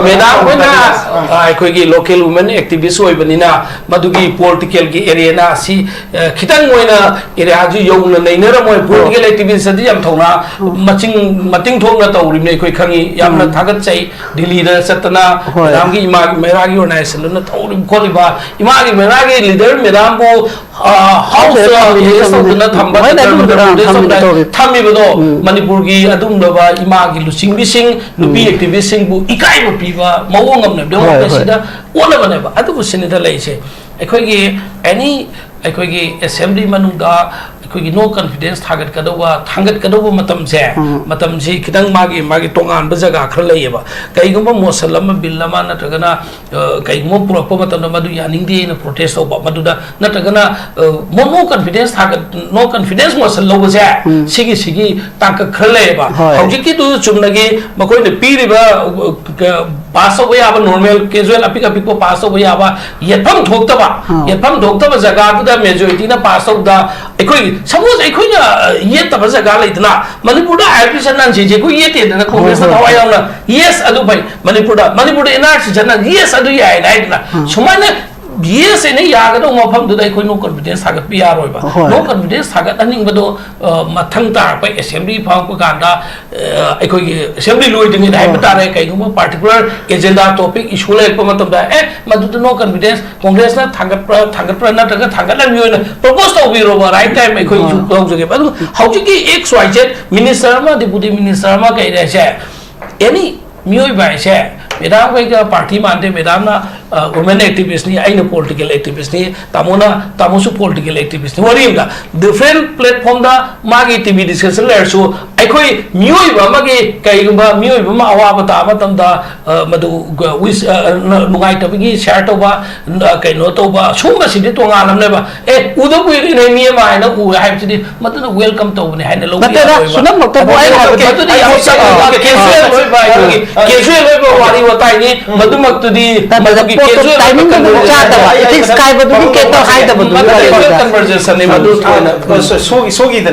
ꯃꯦꯗꯥꯝ ꯍꯣꯏꯅ, ꯑ, ꯑꯩꯈꯣꯏꯒꯤ ꯂꯣꯀꯦꯜ ꯋꯨꯃꯦꯟ ꯑꯦꯛꯇꯤꯚꯤꯁ ꯑꯣꯏꯕꯅꯤꯅ ꯃꯗꯨꯒꯤ ꯄꯣꯂꯤꯇꯤꯀꯦꯜꯒꯤ ꯑꯦꯔꯦꯅꯥ ꯑꯁꯤ, ꯑ, ꯈꯤꯇꯪ ꯑꯣꯏꯅ ꯑꯦꯔꯤꯌꯥꯁꯨ ꯌꯧꯅ ꯅꯩꯅꯔꯝꯃꯣꯏ꯫ ꯄꯣꯂꯤꯇꯤꯀꯦꯜ ꯑꯦꯛꯇꯤꯚꯤꯁ ꯑꯗꯤ ꯌꯥꯝ ꯊꯧꯅꯥ ꯃꯆꯤꯡ, ꯃꯇꯤꯡ ꯊꯣꯛꯅ ꯇꯧꯔꯤꯕꯅꯤ, ꯑꯩꯈꯣꯏ ꯈꯪꯉꯤ꯫ ꯌꯥꯝꯅ ꯊꯥꯒꯠꯆꯩ꯫ ꯗꯤꯜꯂꯤꯗ ꯆꯠꯇꯅ ꯍꯣꯏ꯫ ꯃꯦꯗꯥꯝꯒꯤ ꯏꯃꯥꯒꯤ ꯃꯩꯔꯥꯒꯤ ꯑꯣꯔꯒꯅꯥꯏꯖꯦꯁꯟꯗꯨꯅ ꯇꯧꯔꯤꯕ ꯈꯣꯠꯂꯤꯕ, ꯏꯃꯥꯒꯤ ꯃꯩꯔꯥꯒꯤ ꯂꯤꯗꯔ ꯃꯦꯗꯥꯝꯕꯨ ꯍꯥꯎꯁ ꯊꯝꯃꯤꯅꯦ, ꯑꯦꯔꯦꯁ ꯇꯧꯗꯨꯅ ꯊꯝꯕ, ꯍꯣꯏꯅꯦ, ꯑꯗꯨꯝꯕꯗꯣ, ꯑꯥ, ꯊꯝꯃꯤꯅꯦ, ꯇꯧꯔꯤ꯫ ꯊꯝꯃꯤꯕꯗꯣ ꯎꯝ꯫ ꯃꯅꯤꯄꯨꯔꯒꯤ ꯑꯗꯨꯒꯨꯝꯂꯕ ꯏꯃꯥꯒꯤ ꯂꯨꯆꯤꯡꯕꯤꯁꯤꯡ, ꯅꯨꯄꯤ ꯎꯝ꯫ ꯑꯦꯛꯇꯤꯚꯤꯁꯁꯤꯡꯕꯨ ꯏꯀꯥꯏꯕ ꯄꯤꯕ ꯃꯑꯣꯡ ꯑꯃꯅꯦꯕ꯫ ꯍꯣꯏ, ꯍꯣꯏ꯫ ꯗꯦꯃꯣꯀ꯭ꯔꯦꯁꯤꯗ ꯑꯣꯟꯅꯕꯅꯦꯕ꯫ ꯑꯗꯨꯕꯨ ꯁꯤꯅꯤꯗ ꯂꯩꯔꯤꯁꯦ, ꯑꯩꯈꯣꯏꯒꯤ ꯑꯦꯅꯤ, ꯑꯩꯈꯣꯏꯒꯤ ꯑꯦꯁꯦꯝꯕ꯭ꯂꯤ ꯃꯅꯨꯡꯗ ꯑꯩꯈꯣꯏꯒꯤ ꯅꯣ ꯀꯟꯐꯤꯗꯦꯟꯁ ꯊꯥꯡꯒꯠꯀꯗꯧꯕ, ꯊꯥꯡꯒꯠꯀꯗꯧꯕ ꯃꯇꯝꯁꯦ, ꯎꯝ꯫ ꯃꯇꯝꯁꯤ ꯈꯤꯇꯪ ꯃꯥꯒꯤ, ꯃꯥꯒꯤ ꯇꯣꯉꯥꯟꯕ ꯖꯒꯥ ꯈꯔ ꯂꯩꯌꯦꯕ꯫ ꯀꯩꯒꯨꯝꯕ ꯃꯣꯁꯟ ꯑꯃ, ꯕꯤꯜ ꯑꯃ ꯅꯠꯇ꯭ꯔꯒꯅ ꯑ, ꯀꯩꯒꯨꯝꯕ ꯄꯨꯔꯛꯄ ꯃꯇꯝꯗ ꯃꯗꯨ ꯌꯥꯅꯤꯡꯗꯦꯅ ꯄ꯭ꯔꯣꯇꯦꯁ ꯇꯧꯕ, ꯃꯗꯨꯗ ꯅꯠꯇ꯭ꯔꯒꯅ, ꯑ, ꯃꯣ-, ꯅꯣ ꯀꯟꯐꯤꯗꯦꯟꯁ ꯊꯥꯒꯠ-, ꯅꯣ ꯀꯟꯐꯤꯗꯦꯟꯁ ꯃꯣꯁꯟ ꯂꯧꯕꯁꯦ, ꯎꯝ꯫ ꯁꯤꯒꯤ, ꯁꯤꯒꯤ ꯇꯥꯡꯀꯛ ꯈꯔ ꯂꯩꯌꯦꯕ꯫ ꯍꯣꯏ꯫ ꯍꯧꯖꯤꯛꯀꯤꯗꯨ ꯆꯨꯝꯅꯒꯤ ꯃꯈꯣꯏꯅ ꯄꯤꯔꯤꯕ, ꯑ, ꯀ-, ꯄꯥꯁ ꯇꯧꯕ ꯌꯥꯕ ꯅꯣꯔꯃꯦꯜ, ꯀꯦꯖꯨꯋꯦꯜ, ꯑꯄꯤꯛ ꯑꯄꯤꯛꯄ ꯄꯥꯁ ꯇꯧꯕ ꯌꯥꯕ, ꯌꯦꯠꯐꯝ ꯊꯣꯛꯇꯕ, ꯑꯥ꯫ ꯌꯦꯠꯐꯝ ꯊꯣꯛꯇꯕ ꯖꯒꯥꯗꯨꯗ ꯃꯦꯖꯣꯔꯤꯇꯤꯅ ꯄꯥꯁ ꯇꯧꯕꯗ, ꯑꯩꯈꯣꯏ, ꯁꯄꯣꯁ ꯑꯩꯈꯣꯏꯅ, ꯑ, ꯌꯦꯠꯇꯕ ꯖꯒꯥ ꯂꯩꯗꯅ, ꯃꯅꯤꯄꯨꯔꯗ ꯑꯥꯏ ꯑꯦꯜ ꯄꯤ ꯁꯟ ꯅꯟ ꯁꯤ ꯁꯤ ꯑꯩꯈꯣꯏ ꯌꯦꯠꯇꯦꯗꯅ, ꯍꯣꯏ, ꯀꯣꯡꯒ꯭ꯔꯦꯁꯅ ꯍꯣꯏ, ꯊꯋꯥꯏ ꯍꯣꯏ꯫ ꯌꯥꯎꯅ, ꯌꯦꯁ, ꯑꯗꯨ ꯐꯩ꯫ ꯃꯅꯤꯄꯨꯔꯗ, ꯃꯅꯤꯄꯨꯔꯗ ꯑꯦꯟ ꯑꯥꯔ ꯁꯤ ꯆꯠꯅ, ꯌꯦꯁ, ꯑꯗꯨ ꯌꯥꯏꯅ ꯍꯥꯏꯗꯅ, ꯎꯝ꯫ ꯁꯨꯃꯥꯏꯅ ꯌꯦꯁ ꯑꯩꯅ ꯌꯥꯒꯗꯧꯕ ꯃꯐꯝꯗꯨꯗ ꯑꯩꯈꯣꯏ ꯅꯣ ꯀꯟꯐꯤꯗꯦꯟꯁ ꯊꯥꯒꯠꯄ ꯌꯥꯔꯣꯏꯕ꯫ ꯍꯣꯏ꯫ ꯅꯣ ꯀꯟꯐꯤꯗꯦꯟꯁ ꯊꯥꯒꯠꯍꯟꯅꯤꯡꯕꯗꯣ, ꯑ, ꯃꯊꯪ ꯇꯥꯔꯛꯄ ꯑꯦꯁꯦꯝꯕ꯭ꯂꯤ ꯐꯝꯃꯛꯄ ꯀꯥꯟꯗ, ꯑ, ꯑꯩꯈꯣꯏꯒꯤ ꯑꯦꯁꯦꯝꯕ꯭ꯂꯤ ꯂꯣꯏꯗ꯭ꯔꯤꯉꯩꯗ ꯍꯥꯏꯕ ꯍꯣꯏ꯫ ꯇꯥꯔꯦ, ꯀꯩꯒꯨꯝꯕ ꯄꯥꯔꯇꯤꯀꯨꯂꯔ ꯑꯦꯖꯦꯟꯗꯥ ꯇꯣꯄꯤꯛ ꯏꯁꯨ ꯂꯩꯔꯛꯄ ꯃꯇꯝꯗ, ꯑꯦ, ꯃꯗꯨꯗ ꯅꯣ ꯀꯟꯐꯤꯗꯦꯟꯁ ꯀꯣꯡꯒ꯭ꯔꯦꯁꯅ ꯊꯥꯡꯒꯠꯄ꯭ꯔꯥ, ꯊꯥꯡꯒꯠꯄ꯭ꯔꯥ ꯅꯠꯇ꯭ꯔꯒ ꯊꯥꯡꯒꯠꯍꯟꯕꯤ ꯑꯣꯏꯅ ꯄ꯭ꯔꯣꯄꯣꯁ ꯇꯧꯕꯤꯔꯣꯕ, ꯔꯥꯏꯠ ꯇꯥꯏꯝ ꯑꯩꯈꯣꯏꯁꯨ ꯍꯣꯏ꯫ ꯂꯧꯖꯒꯦꯕ꯫ ꯑꯗꯨ ꯍꯧꯖꯤꯛꯀꯤ ꯑꯦꯛꯁ ꯋꯥꯏ ꯖꯦꯠ ꯃꯤꯅꯤꯁꯇꯔ ꯑꯃ, ꯗꯤꯄꯨꯇꯤ ꯃꯤꯅꯤꯁꯇꯔ ꯑꯃ ꯀꯩ ꯍꯥꯏꯁꯦ, ꯑꯦꯅꯤ ꯃꯤꯑꯣꯏꯕ ꯍꯥꯏꯁꯦ, ꯃꯦꯗꯥꯝ ꯈꯣꯏꯒ ꯄꯥꯔꯇꯤ ꯃꯥꯟꯗꯦ, ꯃꯦꯗꯥꯝꯅ, ꯑ, ꯋꯨꯃꯦꯟ ꯑꯦꯛꯇꯤꯚꯤꯁꯅꯤ, ꯑꯩꯅ ꯄꯣꯂꯤꯇꯤꯀꯦꯜ ꯑꯦꯛꯇꯤꯚꯤꯁꯅꯤ, ꯇꯥꯃꯣꯅ, ꯇꯥꯃꯣꯁꯨ ꯄꯣꯂꯤꯇꯤꯀꯦꯜ ꯑꯦꯛꯇꯤꯚꯤꯁꯅꯤ꯫ ꯋꯥꯔꯤ ꯑꯃꯗ, ꯗꯤꯐ꯭ꯔꯦꯟ ꯄ꯭ꯂꯦꯠꯐꯣꯝꯗ ꯃꯥꯒꯤ ꯇꯤ ꯚꯤ ꯗꯤꯁꯀꯁꯟ ꯂꯩꯔꯁꯨ, ꯑꯩꯈꯣꯏ ꯃꯤꯑꯣꯏꯕ ꯑꯃꯒꯤ, ꯀꯔꯤꯒꯨꯝꯕ ꯃꯤꯑꯣꯏꯕ ꯑꯃ ꯑꯋꯥꯕ ꯇꯥꯕ ꯃꯇꯝꯗ, ꯑ, ꯃꯗꯨ, ꯒ-, ꯋꯤꯁ-, ꯑ, ꯅ-, ꯅꯨꯡꯉꯥꯏꯇꯕꯒꯤ ꯁꯤꯌꯥꯔ ꯇꯧꯕ, ꯅ-, ꯀꯩꯅꯣ ꯇꯧꯕ, ꯁꯨꯝꯕꯁꯤꯗꯤ ꯇꯣꯉꯥꯟꯅ ꯑꯃꯅꯦꯕ꯫ ꯑꯦ, ꯎꯗ ꯀꯨꯏꯔꯦꯅꯦ ꯃꯤ ꯑꯃ ꯍꯥꯏꯅ ꯎꯔꯦ ꯍꯥꯏꯕꯁꯤꯗꯤ ꯃꯗꯨꯅ ꯋꯦꯜꯀꯝ ꯇꯧꯕꯅꯦ ꯍꯥꯏꯅ ꯂꯧꯕ ꯅꯠꯇꯦꯗ, ꯌꯥꯔꯣꯏꯕ꯫ ꯁꯨꯅꯝꯃꯛꯇꯕꯨ ꯑꯩꯅ ꯑꯗꯨ ꯍꯥꯏꯕꯗꯤ ꯃꯗꯨꯗꯤ ꯌꯥꯝ ꯑꯩ ꯆꯥꯎꯅ ꯑ, ꯀꯦꯖꯨꯋꯦꯜ ꯑꯣꯏꯕ ꯑꯩꯈꯣꯏꯒꯤ ꯑ, ꯀꯦꯖꯨꯋꯦꯜ ꯑꯣꯏꯕ ꯋꯥꯔꯤ ꯋꯥꯇꯥꯏꯅꯤ꯫ ꯎꯝ꯫ ꯃꯗꯨꯃꯛꯇꯨꯗꯤ ꯅꯠꯇꯦꯗ, ꯃꯗꯨꯒꯤ ꯄꯣꯠꯇꯣ ꯀꯦꯖꯨꯋꯦꯜ ꯑꯣꯏꯕ ꯇꯥꯏꯃꯤꯡꯗꯨ ꯑꯗꯨꯝ ꯀꯟꯚꯔꯖꯦꯁꯟ ꯆꯥꯗꯕ, ꯑꯩ, ꯑꯩ, ꯏꯊꯤꯛꯁ ꯀꯥꯏꯕꯗꯨꯒꯤ ꯀꯦꯛꯇ ꯍꯥꯏꯗꯕꯗꯨꯒꯤ ꯃꯗꯨ ꯋꯥꯔꯤꯅꯤꯗ꯫ ꯀꯦꯖꯨꯋꯦꯜ ꯀꯟꯚꯔꯖꯦꯁꯟꯅꯤ, ꯃꯗꯨ ꯎꯝ꯫ ꯊꯣꯏꯅ ꯑ, ꯁꯣ-, ꯁꯣꯒꯤ, ꯁꯣꯒꯤꯗꯅ